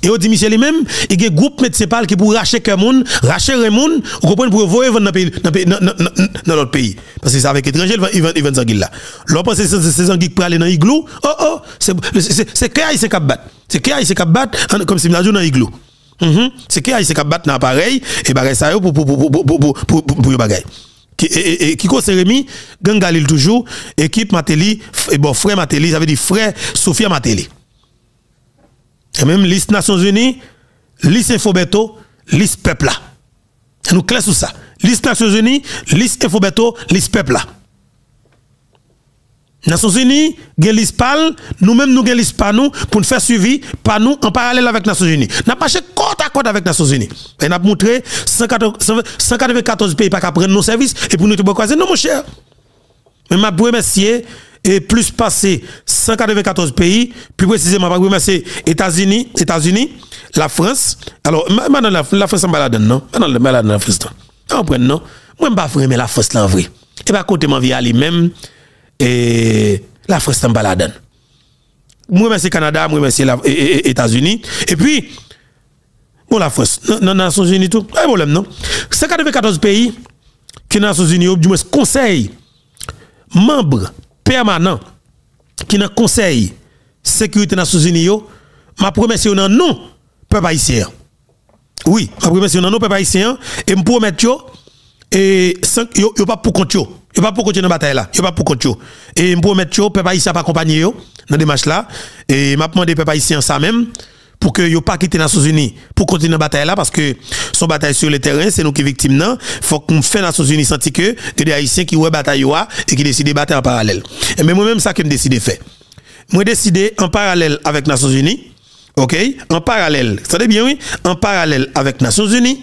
E yo di misye li menm, li gen gwoup medsen pa l ki pou rache kè moun, rache ren moun, ou konprann, pou yo voye vann nan peyi, nan peyi, nan, nan, nan, nan lòt peyi. Paske se avèk etranje, li vann, li vann, li vann zangi l la. Lè w panse se, se, se zangi k prale nan iglou, o, o, se, se, se, se kè ayisyen k ap bat. Se kè ayisyen k ap bat, an, kòmsi m ta di w nan iglou. Mhm. Se kè ayisyen k ap bat nan aparèy, e bagay sa yo pou, pou, pou yo bagay. Ki, e, e, e, Kiko Sen Remi, gang Galil toujou, ekip Martelly, f-, e bon, frè Martelly, sa vle di frè Sofia Martelly. E menm lis Nasyonzini, lis Enfo Bèto, lis pèp la. Nou klè sou sa. Lis Nasyonzini, lis Enfo Bèto, lis pèp la. Nasyonzini gen lis pa l, nou menm nou gen lis pa nou pou n fè swivi pa nou an paralèl avèk Nasyonzini. N ap mache kòtakòt avèk Nasyonzini. E n ap moutre san katreven, san katrevenkatòz peyi pa ka rann nou sèvis, epi nou te bò kwaze. Non, monchè. Men m ap remèsye, e, plis pase san katrevenkatòz peyi, pi presizeman, m ap remèsye Etazini, Etazini, Lafrans. Alò, m, m pa nan Laf-, Lafrans, m pa ladann, non. M pa nan, m pa ladan Lafrans, non. Ou konprann, non? Mwen, m pa vre renmen Lafrans lan vre. E pa kote m anvi ale menm, e, Lafrans nan m pa ladan l. M remèsye Kanada, m remèsye la, e, e, e, Etazini. Epi, bon, Lafrans, nan, nan Nasyonzini tou, pa gen pwoblèm non. San katrevenkatòz peyi ki nan Nasyonzini yo, di mwens konsèy, manm pèmanan ki nan Konsèy Sekirite Nasyonzini yo, m ap remèsye yo nan non pèp ayisyen an. Wi, m ap remèsye yo nan non pèp ayisyen an, e m pwomèt yo, e, san, yo, yo p ap pou kont yo. Yo p ap pou kont yo nan batay la. Yo p ap pou kont yo. E m pwomèt yo, pèp ayisyen ap akonpanye yo nan demach la. E m ap mande pèp ayisyen an sa menm, pou ke yo pa kite Nasyonzini pou kontinye nan batay la, paske se yon batay sur le terrain, se nou ki viktim nan. Fòk nou fè Nasyonzini santi ke gen de Ayisyen ki wè batay yo a e ki deside batay an paralèl. Enben, mwen menm, sa ke m deside fè. Mwen deside, an paralèl avèk Nasyonzini, oke, an paralèl, tande byen wi, an paralèl avèk Nasyonzini,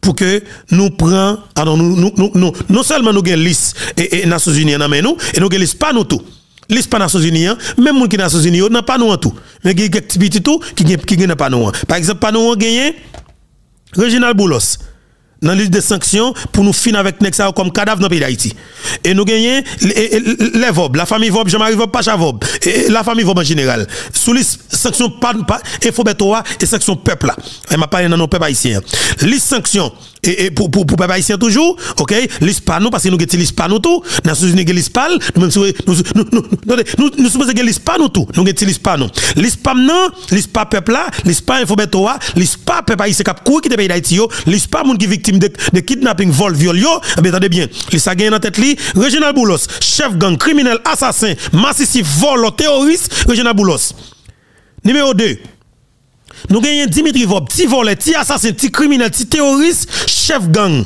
pou ke nou pran, alò, nou, nou, nou, nou, non sèlman nou gen lis, e, e, Nasyonzini an nan men nou, e nou gen lis pa nou tou. Lis pa Nasyonzini an, menm moun ki Nasyonzini yo, nan pa nou an tou. Men gen kèk ti piti tou ki gen, ki gen nan pa nou an. Pa egzanp, pa nou an genyen Reginald Boulos nan lis de sanksyon pou nou fin avèk nèg sa yo kòm kadav nan peyi Dayiti. E nou genyen, e, e, e, lè Vòb, lafanmi Vòb, Jean Marie Vòb, Pacha Vòb, e, e, lafanmi Vòb an jeneral. Sou lis sanksyon pa, pa, Enfo Bèto a e sanksyon pèp la. E m ap pale nan non pèp ayisyen an. Lis sanksyon, e, e, pou, pou, pou pèp ayisyen toujou, oke? Lis pa nou, paske nou gen ti lis pa nou tou. Nasyonzini gen lis pa l, nou menm si nou, nou, nou, nou, nou, nou, nou sipoze gen lis pa nou tou. Nou gen ti lis pa nou. Lis pa m nan, lis pa pèp la, lis pa Enfo Bèto a, lis pa pèp ayisyen k ap kouri kite peyi Dayiti yo, lis pa moun ki viktim de, de kidnaping, vòl, vyòl yo. Ebyen, tande byen. Lis sa genyen nan tèt li Reginald Boulos, chèf gang, kriminèl, asasen, masisi, vòlò, teworis, Reginald Boulos. Nimewo de, nou genyen Dimitri Vòb, ti vòlè, ti asasen, ti kriminèl, ti teworis, chèf gang.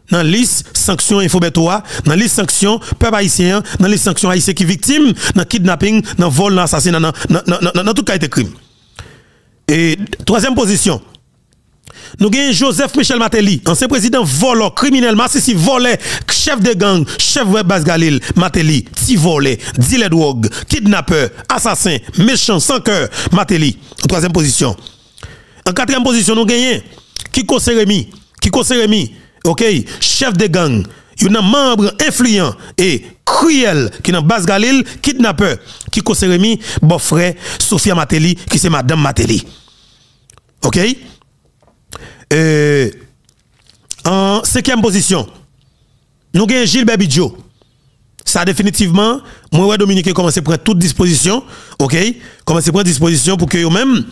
Nan lis sanksyon Enfo Bèto a, nan lis sanksyon pèp ayisyen an, nan lis sanksyon ayisyen ki viktim nan kidnaping, nan vòl, nan asasina, nan, nan, nan, nan, nan, nan tout kalite krim. E twazyèm pozisyon, nou genyen Joseph Michel Martelly, ansyen prezidan vòlò, kriminèl, masisi, vòlè, chèf de gang, chèf baz Galil, Martelly, ti vòlè, dilè dwòg, kidnapè, asasen, mechan, san kè, Martelly, an twazyèm pozisyon. An katriyèm pozisyon, nou genyen Kiko Seremi. Kiko Seremi, oke, chèf de gang, youn nan manm enfliyan e kriyèl ki nan baz Galil, kidnapè. Kiko Seremi, bòfrè Sophia Martelly, ki se madanm Martelly. Oke? E, an senkyèm pozisyon, nou gen Gilbert Bidjo. Sa definitivman, mwen wè Dominiken kòmanse pran tout dispozisyon, oke? Kòmanse pran dispozisyon pou ke yo menm,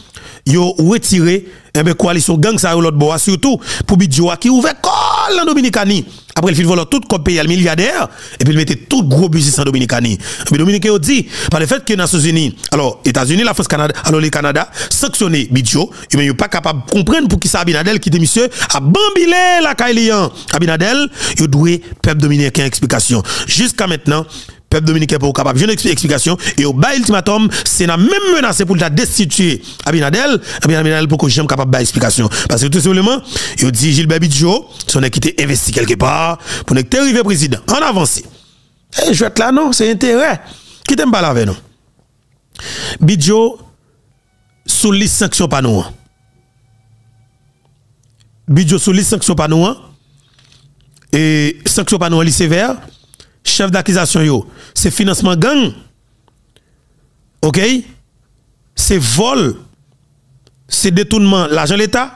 yo retire, enben, koalisyon gang sa yo lòt bò a, sitou pou Bidjo a ki ouvè kò l nan Dominikani. Apre l fin vòlò tout kòb peyi a, l milyadè, epi l mete tout gwo biznis an Dominikani. Epi Dominiken yo di, pa le fèt ke Nasyonzini, alò, Etazini, Lafrans, Kanada, alò, le Kanada, sanksyone Bidjo, yo menm yo pa kapab konprann poukisa Abinader kite misye ap banbile lakay li an. Abinader, yo dwe pèp dominiken an eksplikasyon. Jiska mentnan, pèp dominiken poko kapab jwenn eksp-, eksplikasyon e yo bay iltimatòm, Sena menm menase pou l ta destitye Abinader, Abinader poko janm kapab bay eksplikasyon. Paske tou senpleman, yo di Gilbert Bidjo, se yon nèg ki te envesti kèlkepa, pou nèg te rive prezidan. Ann avanse. E jwèt la non, se enterè. Kite m pale avè nou. Bidjo sou lis sanksyon pa nou an. Bidjo sou lis sanksyon pa nou an. E sanksyon pa nou an, li sevè. Chèf dakizasyon yo, se finansman gang. Oke? Se vòl. Se detounman lajan leta.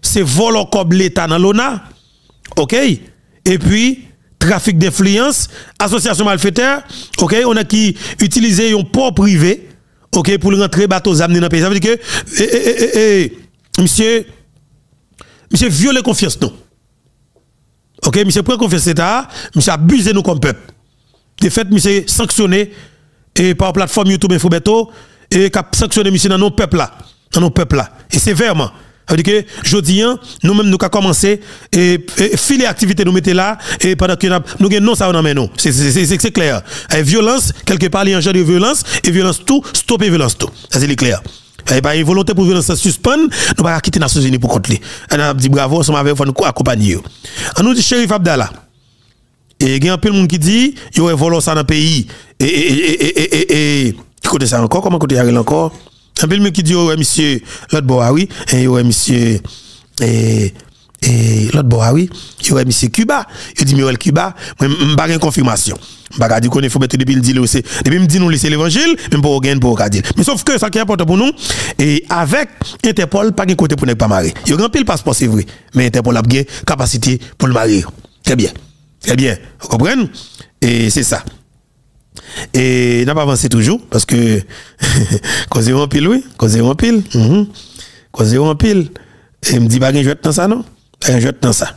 Se vòlò kòb leta nan lona. Oke? Epi, trafik denfliyans, asosyasyon malfetè, oke, yon nèg ki itilize yon pò prive, oke, pou l rantre bato zam li nan peyi. Sa vle di ke, e, e, e, e, e, misye, misye vyole konfyans nou. Oke, misye pran konfyans leta a, misye abize nou kòm pèp. De fèt, misye sanksyone, e, pa platfòm YouTube Enfo Bèto, e k ap sanksyone misye nan non pèp la. Nan non pèp la. E sevèman. Sa vle di ke jodi a, nou menm nou ka kòmanse, e, e, file aktivite nou mete la, e pandan ke n ap, nou gen non sa yo nan men nou. Se, se, se, se, se klè. E vyolans, kèlkepa, li anjandre vyolans, e vyolans tou, stope vyolans tou. Sa se li klè. E pa gen volonte pou vyolans lan sispann, nou pa ka kite Nasyonzini pou kont li. N ap di bravo ansanm avè yo, fò nou ko-, akonpanye yo. An nou di Cherif Abdallah. E gen anpil moun ki di, yo wè vòlò sa nan peyi. E, e, e, e, e, e, e, ki kote sa ankò? Kòman kote a rele ankò? Anpil moun ki di, yo wè misye lòt bò a, wi. E yo wè misye, e, e, lòt bò a, wi. Yo wè misye Kiba. Yo di m yo wè l Kiba. Mwen, m pa gen konfimasyon. M pa ka di konnen fo bèt depi l di l se, depi m di nou li se levanjil, men m poko gen, m poko ka di l. Men sof ke sa ki enpòtan pou nou, e avèk Entèpòl, pa gen kote pou nèg pa mare. Yo gen anpil paspò, se vre, men Entèpòl ap gen kapasite pou l mare yo. Trè byen. Trè byen. Ou konprann? E se sa. E n ap avanse toujou, paske koze yo anpil, wi. Koze yo anpil. Mhm. Koze yo anpil. E m di pa gen jwèt nan sa, non. Pa gen jwèt nan sa.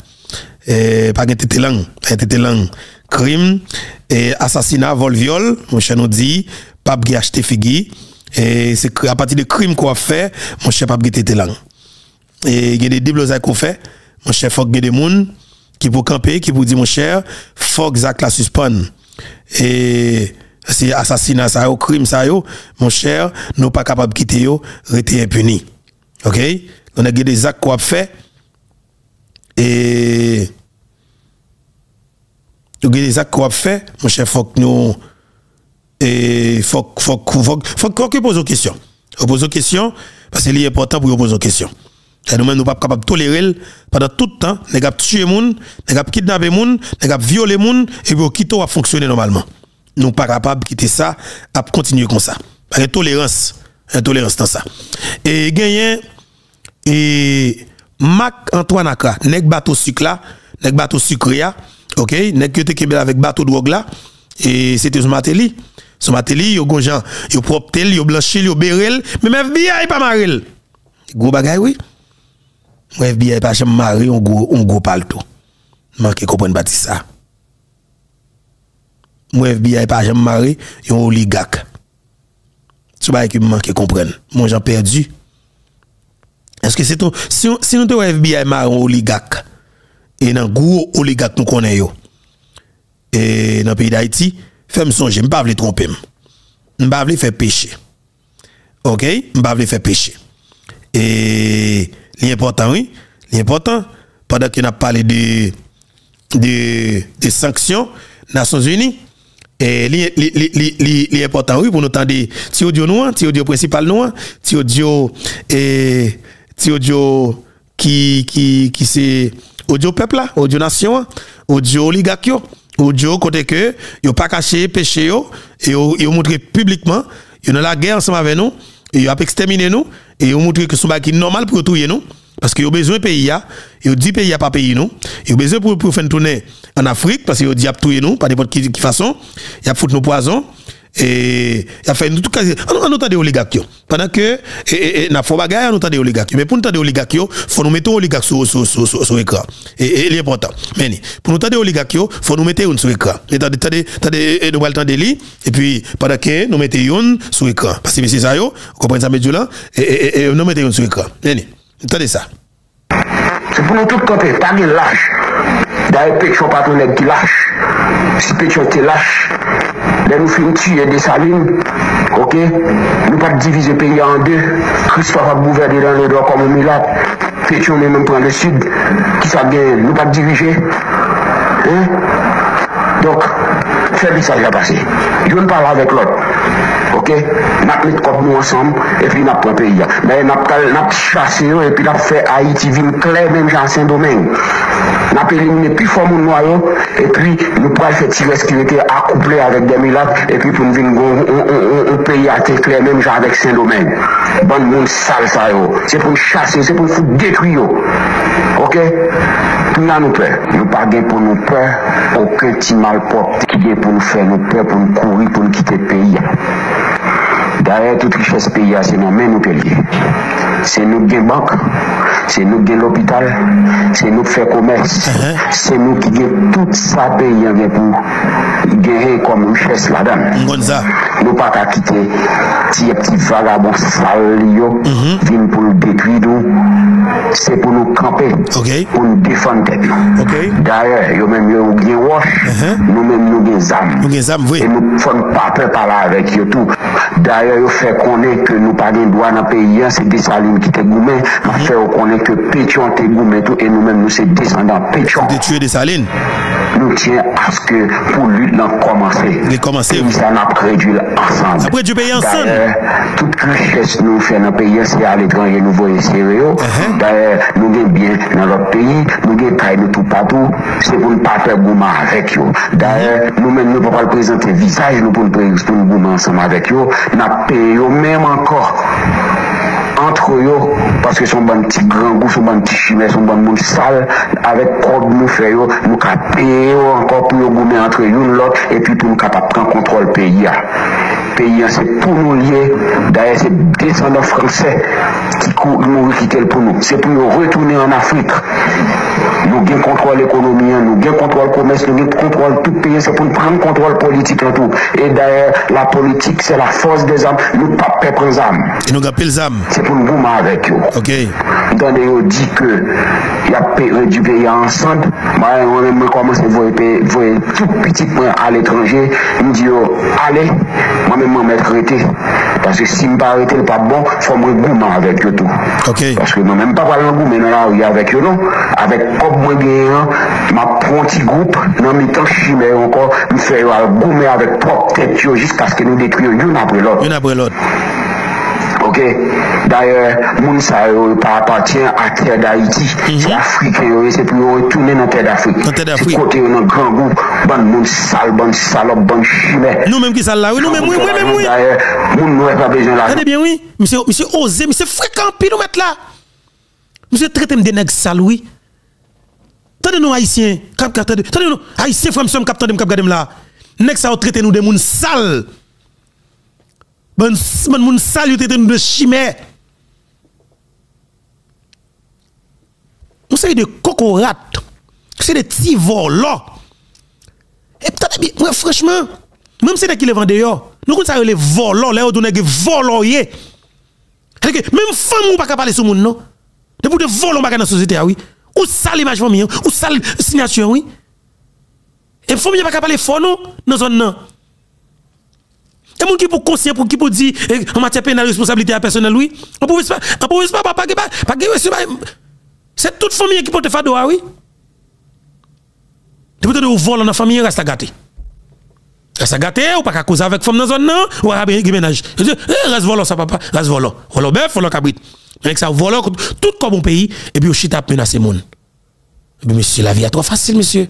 E pa gen tete lang. Pa gen tete lang. Krim, e asasina, vòl, vyòl, monchè, nou di, p ap gen achte figi. E se kri-, apati de krim ke w ap fè, monchè, p ap gen tete lang. E gen de deblozay ke w fè, monchè, fòk gen de moun ki pou kanpe, ki pou di, monchè, fòk zak la sispann. E se asasina sa yo, krim sa yo, monchè, nou pa kapab kite yo rete enpini. Oke? Donk, gen de zak ke w ap fè, e, gen de zak ke w ap fè, monchè, fòk nou, e, fòk, fòk, fòk, fòk, fòk yo poze w kesyon. Yo poze w kesyon, paske li enpòtan pou yo poze w kesyon. E nou menm, nou p ap kapab tolere l pandan tout tan, nèg ap tiye moun, nèg ap kidnape moun, nèg ap vyole moun, epi yo kite w ap fonksyone nòmalman. Nou pa kapab kite sa ap kontinye konsa. Pa gen tolerans, gen tolerans nan sa. E genyen, e, Marc Antoine Accra, nèg bato sik la, nèg bato sikre a, oke, nèg yo te kenbe l avèk bato dwòg la, e se te sou Martelly. Sou Martelly, yo gon jan, yo pwòpte l, yo blanchi l, yo bere l, menm F B I pa mare l. Gwo bagay, wi. Mwen, F B I pa janm mare yon gwo, yon gwo palto. M manke konprann pati sa. Mwen, F B I pa janm mare yon oligak. Se yon bagay ke m manke konprann. Mwen, jan pèdi. Èske se tou, si, si nou te wè F B I mare yon oligak, e nan gwo oligak nou konnen yo, e nan peyi Dayiti, fè m sonje, m pa vle twonpe m. M pa vle fè peche. Oke? M pa vle fè peche. E li enpòtan, wi. Li enpòtan. Pandan ke n ap pale de, de, de sanksyon Nasyonzini, e li, li, li, li, li, li enpòtan, wi, pou nou tande ti odyo nou an, ti odyo prensipal nou an, ti odyo, e, ti odyo ki, ki, ki se odyo pèp la, odyo nasyon an, odyo oligak yo, odyo kote ke yo pa kache peche yo, e yo, yo montre piblikman, yo nan lagè ansanm avè nou, e yo ap ekstèmine nou, e yo montre ke se yon bagay ki nòmal pou yo touye nou, paske yo bezwen peyi a, yo di peyi a pa peyi nou, yo bezwen pou, pou yo fè n tounen ann Afrik, paske yo di y ap touye nou, pa nenpòt ki, ki fason, y ap fout nou pwazon, e y ap fè nou tout kalite. Ann, ann nou tande oligak yo. Pandan ke, e, e, e, n ap fè yon bagay, ann nou tande oligak yo. Men pou n tande oligak yo, fò nou mete yon oligak sou, sou, sou, sou, sou ekran. E, e, li enpòtan. Men ni, pou nou tande oligak yo, fò nou mete youn sou ekran. E tande, tande, tande, e, e, nou pral tande li, epi pandan ke nou mete youn sou ekran. Paske mesye sa yo, ou konprann sa m ap di w lan? E, e, e, e, nou mete youn sou ekran. Men ni, tande sa. Se pou nou tout kanpe, pa gen lach. Dayè, Petyon pa t yon nèg ki lach. Si Petyon te lach, lè nou fin tiye Desalin, oke, nou pa t divize peyi a an de. Kristòf ap gouvène nan Ledò kòm yon milat. Petyon li menm pran Lesid. Kisa k genyen? Nou pa t dirije? Hein? Donk, fè mesaj la pase. Youn pale avèk lòt. Oke? N ap met kòb nou ansanm, epi n ap pran peyi a. Dayè, n ap pral, n ap chase yo, epi n ap fè Ayiti vin klè menm jan a Sendomeng. N ap elimine pi fò moun nwa yo, epi nou pral fè ti rès ki rete akouple avèk dè milat, epi pou n vin gon yon, yon, yon, yon peyi atè klè menm jan avèk Sendomeng. Bann moun sal sa yo. Se pou n chase yo, se pou n fout detwi yo. Oke? Kounye a nou pè. Nou pa gen pou nou pè okenn ti malpwòpte ki gen pou nou fè nou pè, pou n kouri, pou n kite peyi a. Dayè, tout richès peyi a, se nan men nou ke l ye. Se nou k gen bank, se nou k gen lopital, se nou k fè komès, se nou ki gen tout sa peyi a gen pou genyen kòm richès ladan l. M konn sa. Nou pa ka kite ti, ti vagabon sal li yo vin pou l detwi nou. Se pou nou kanpe, pou n defann tèt nou. Dayè, yo menm yo gen wòch, nou menm nou gen zam. Nou gen zam, vre. E nou, fò n pa pè pale avèk yo tou. Dayè, yo fè konnen ke nou pa gen dwa nan peyi a, se Desalin ki te goumen. M ap fè yo konnen ke Petyon te goumen tou, e nou menm nou se desandan Petyon. Yo te tiye Desalin. Nou tyen aske pou lit lan kòmanse. Li kòmanse. Peyi sa n ap redwi l ansanm. N ap redwi peyi ansanm. Dayè, tout richès nou fè nan peyi an, se aletranje nou voye sere yo. Dayè, nou gen byen nan lòt peyi, nou gen kay nou toupatou, se pou n pa pè goumen avèk yo. Dayè, nou menm nou pa pral prezante vizaj nou pou n pre- pou n goumen ansanm avèk yo, n ap peye yo menm ankò. Antre yo, paske se yon bann ti grangou, se yon bann ti chimè, se yon bann moun sal, avèk kòb nou fè yo, nou ka peye yo ankò pou yo goumen antre youn lòt, epi pou nou kapab pran kontwòl peyi a. Peyi an se pou nou l ye, dayè se desandan fransè ki kou- mouri kite l pou nou. Se pou yo retounen ann Afrik. Nou gen kontwòl ekonomi an, nou gen kontwòl komès, nou gen kontwòl tout peyi an, se pou n pran kontwòl politik lan tou. E dayè, la politique, c'est la force des armes, nou p ap pè pran zam. E nou gen anpil zam. Se pou n goumen avèk yo. Ok. M tande yo di ke y ap pe- redwi peyi a an sann. Mwen, mwen menm, mwen kòmanse voye pe- voye tout pitit mwen aletranje. M di yo, ale, mwen menm, mwen mèt rete. Paske si m pa rete, l p ap bon, fò mwen goumen avèk yo tou. Ok. Paske mwen menm, m pa pral nan goumen nan lari avèk yo, non. Avèk kòb mwen genyen an, m ap pran yon ti gwoup nan mitan chimè yo ankò, m fè yo al goumen avèk pwòp tèt yo jiskaske nou detwi yo youn apre lòt. Youn apre lòt. Ok. Dayè, moun sa yo, yo pa apatyen a tè Dayiti. Se Afriken yo ye, se pou yo retounen nan tè Dafrik. Nan tè Dafrik. Se kote yo nan grangou, bann moun sal, bann salòp, bann chimè. Nou menm ki sal la, wi, nou menm, wi, wi, menm, wi. Dayè, moun nwè pa bezwen lajan. Tande byen, wi. Misye, misye oze, misye frekan anpil, ou mèt la. Misye trete m de nèg sal, wi. Tande non, Ayisyen, k ap, k ap tande, tande non, Ayisyen, frè m, sè m, k ap tande m, k ap gade m la. Nèg sa yo trete nou de moun sal. Bann, bann moun sal, yo trete nou de chimè. Yon seri de kokorat, se de ti vòlò. E tande byen, mwen, franchman, menm se nèg ki leve andeyò, nou konn sa yo rele vòlò, lè yo di yon nèg vòlò w ye. Sètadi ke menm fanmi w pa ka pale sou moun, non. Depi w te vòlò yon bagay nan sosyete a, wi. Ou sal imaj fanmi an, ou sal siyati an, wi. E fanmi an pa ka pale fò, non, nan zòn nan. E moun ki pou konsyan, pou, ki pou di, e, an matyè penal, responsablite a pèsonèl, wi. An pwofesè, an pwofesè pa, pa, pa gen, pa, pa gen, se pa, se tout fanmi an ki pote fado a, wi. Depi w tande yon vòlò nan fanmi an, ras la gate. Ras la gate, ou pa ka koze avèk fanm nan zòn nan, ou pa ka gen mennaj. Yo di, e, ras vòlò sa, papa, ras vòlò. Vòlò bèf, vòlò kabrit. Men nèg sa vòlò, tout kòb yon peyi, epi yo chita ap menase moun. Epi mesye, lavi a twò fasil, mesye.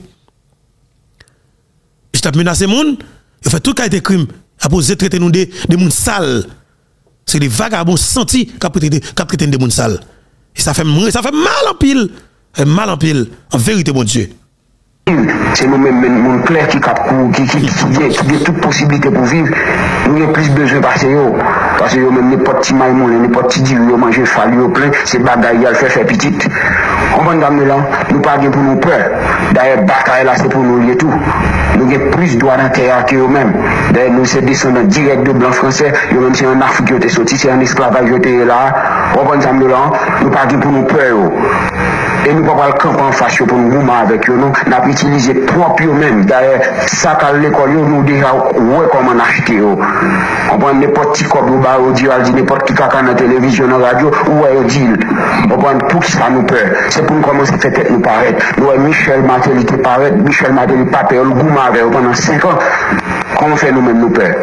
Yo chita ap menase moun, yo fè tout kalite krim, ap oze trete nou de, de moun sal. Se de vagabon santi k ap trete, k ap trete n de moun sal. E sa fè m, sa fè m mal anpil. Fè m mal anpil. An verite, Bondye. Se nou menm, menm moun klè ki k ap kou-, ki, ki, ki gen, ki gen tout posiblite pou viv. Nou gen plis bezwen pase yo. Pase yo menm, nenpòt ti may moulen, nenpòt ti diri yo manje, fal yo plen, se bagay y al fè, fè pitit. Konprann sa m di w la? Nou pa gen pou nou pè. Dayè, batay la, se pou nou l ye tou. Nou gen plis dwa nan tè a ke yo menm. Dayè, nou se desandan dirèk de blan fransè. Yo menm, se ann Afrik yo te soti, se ann esklavaj yo te ye la a. Ou konprann sa m di w la? Nou pa gen pou nou pè yo. E nou pa pral kanpe anfas yo pou n goumen avèk yo, non. N ap itilize pwòp yo menm. Dayè, sa k al lekòl yo, nou deja wè kòman n achte yo. Konprann, nenpòt ti kòb yo ba yo, di yo al di nenpòt ki kaka nan televizyon, nan radyo, ou wè yo di l. Konprann, poukisa nou pè? Se pou n kòmanse fè tèt nou parèt. Nou wè Michel Martelly te parèt, Michel Martelly pa pè yo, l goumen avè yo pandan senk an. Kòman fè nou menm nou pè?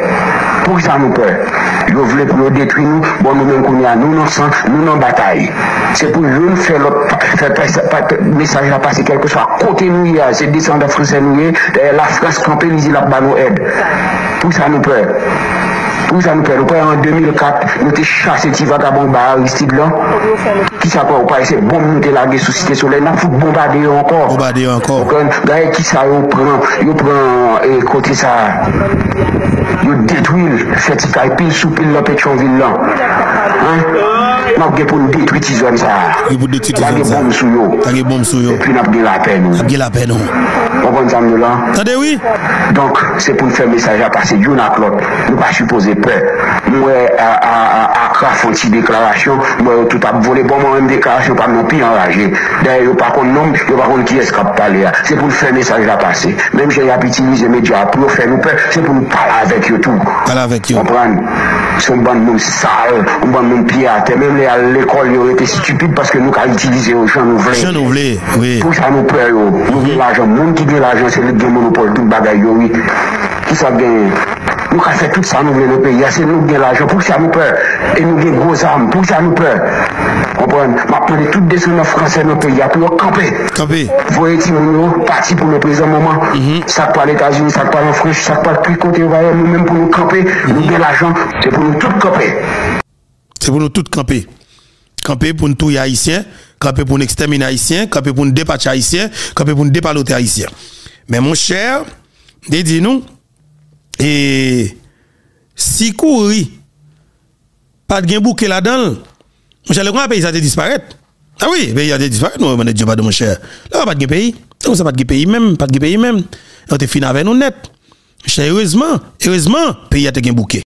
Poukisa nou pè? Yo vle pou yo detwi nou, bon, nou menm kounye a, nou nan san, nou nan batay. Se pou youn fè lòt pa- fè pa- pa- mesaj la pase, kèlkeswa kote nou ye a, se desandan fransè nou ye, dayè Lafrans kanpe, li di l ap ba nou èd. Poukisa nou pè? Poukisa nou pè? Nou pè an de mil kat, nou te chase ti vagabon ba Aristide lan. Kisa pè ou pa se bonm nou te lage sou Site Solèy, n ap fout bonbade yo ankò. Bonbade yo ankò. Ou konprann? Gade kisa yo pran, yo pran, e, kote sa a. Yo detwi l, fè ti kay pil sou pil nan Petyonvil lan. Hein? N ap gen pou n detwi ti zòn sa a. Gen pou detwi ti zòn sa a. Lage bonm sou yo. Lage bonm sou yo. Epi n ap gen lapè nou. N ap gen lapè nou. Ou konprann sa m di w la? Tande wi. Donk, se pou n fè mesaj la pase youn ak lòt. Nou pa sipoze pè. M wè a, a, a, Akra fè yon ti deklarasyon, m wè yo tout ap vole. Bon, mwen menm deklarasyon pa m nan pi anraje. Dayè, yo pa konn non m, yo pa konn kiyès k ap pale a. Se pou n fè mesaj la pase. Menm jan y ap itilize medya a pou yo fè nou pè, se pou n pale avèk yo tou. Pale avèk yo. Konprann? Se yon bann moun sal, yon bann moun pye atè, men vle al lekòl, yo rete estipid paske nou ka itilize yo jan nou vle. Jan nou vle, wi. Poukisa nou pè yo? Nou gen lajan. Moun ki gen lajan, se li ki gen monopòl tout bagay yo, wi. Kisa k genyen? Nou ka fè tout sa nou vle nan peyi a, se nou ki gen lajan. Poukisa nou pè? E nou gen gwo zam. Poukisa nou pè? Konprann? M ap mande tout desandan fransè nan peyi a pou yo kanpe. Kanpe. Voye timoun yo pati pou leprezan moman. Sa k pral Etazini, sa k pral an Frans, sa k pral ki kote yo va ye, nou menm pou nou kanpe, nou gen lajan, se pou nou tout kanpe. Se pou nou tout kanpe. Kanpe pou n touye Ayisyen, kanpe pou n ekstèmine Ayisyen, kanpe pou n depatche Ayisyen, kanpe pou n depalote Ayisyen. Men monchè, m te di nou, e si kouri pa t gen bouke ladan l, monchè, lè konsa peyi sa te disparèt. A wi, peyi a te disparèt, nou remèt Dye padon, monchè. Lè pa t gen peyi, lè konsa pa t gen peyi menm, pa t gen peyi menm. Yo te fin avè nou nèt. Monchè, erezman, erezman, peyi a te gen bouke.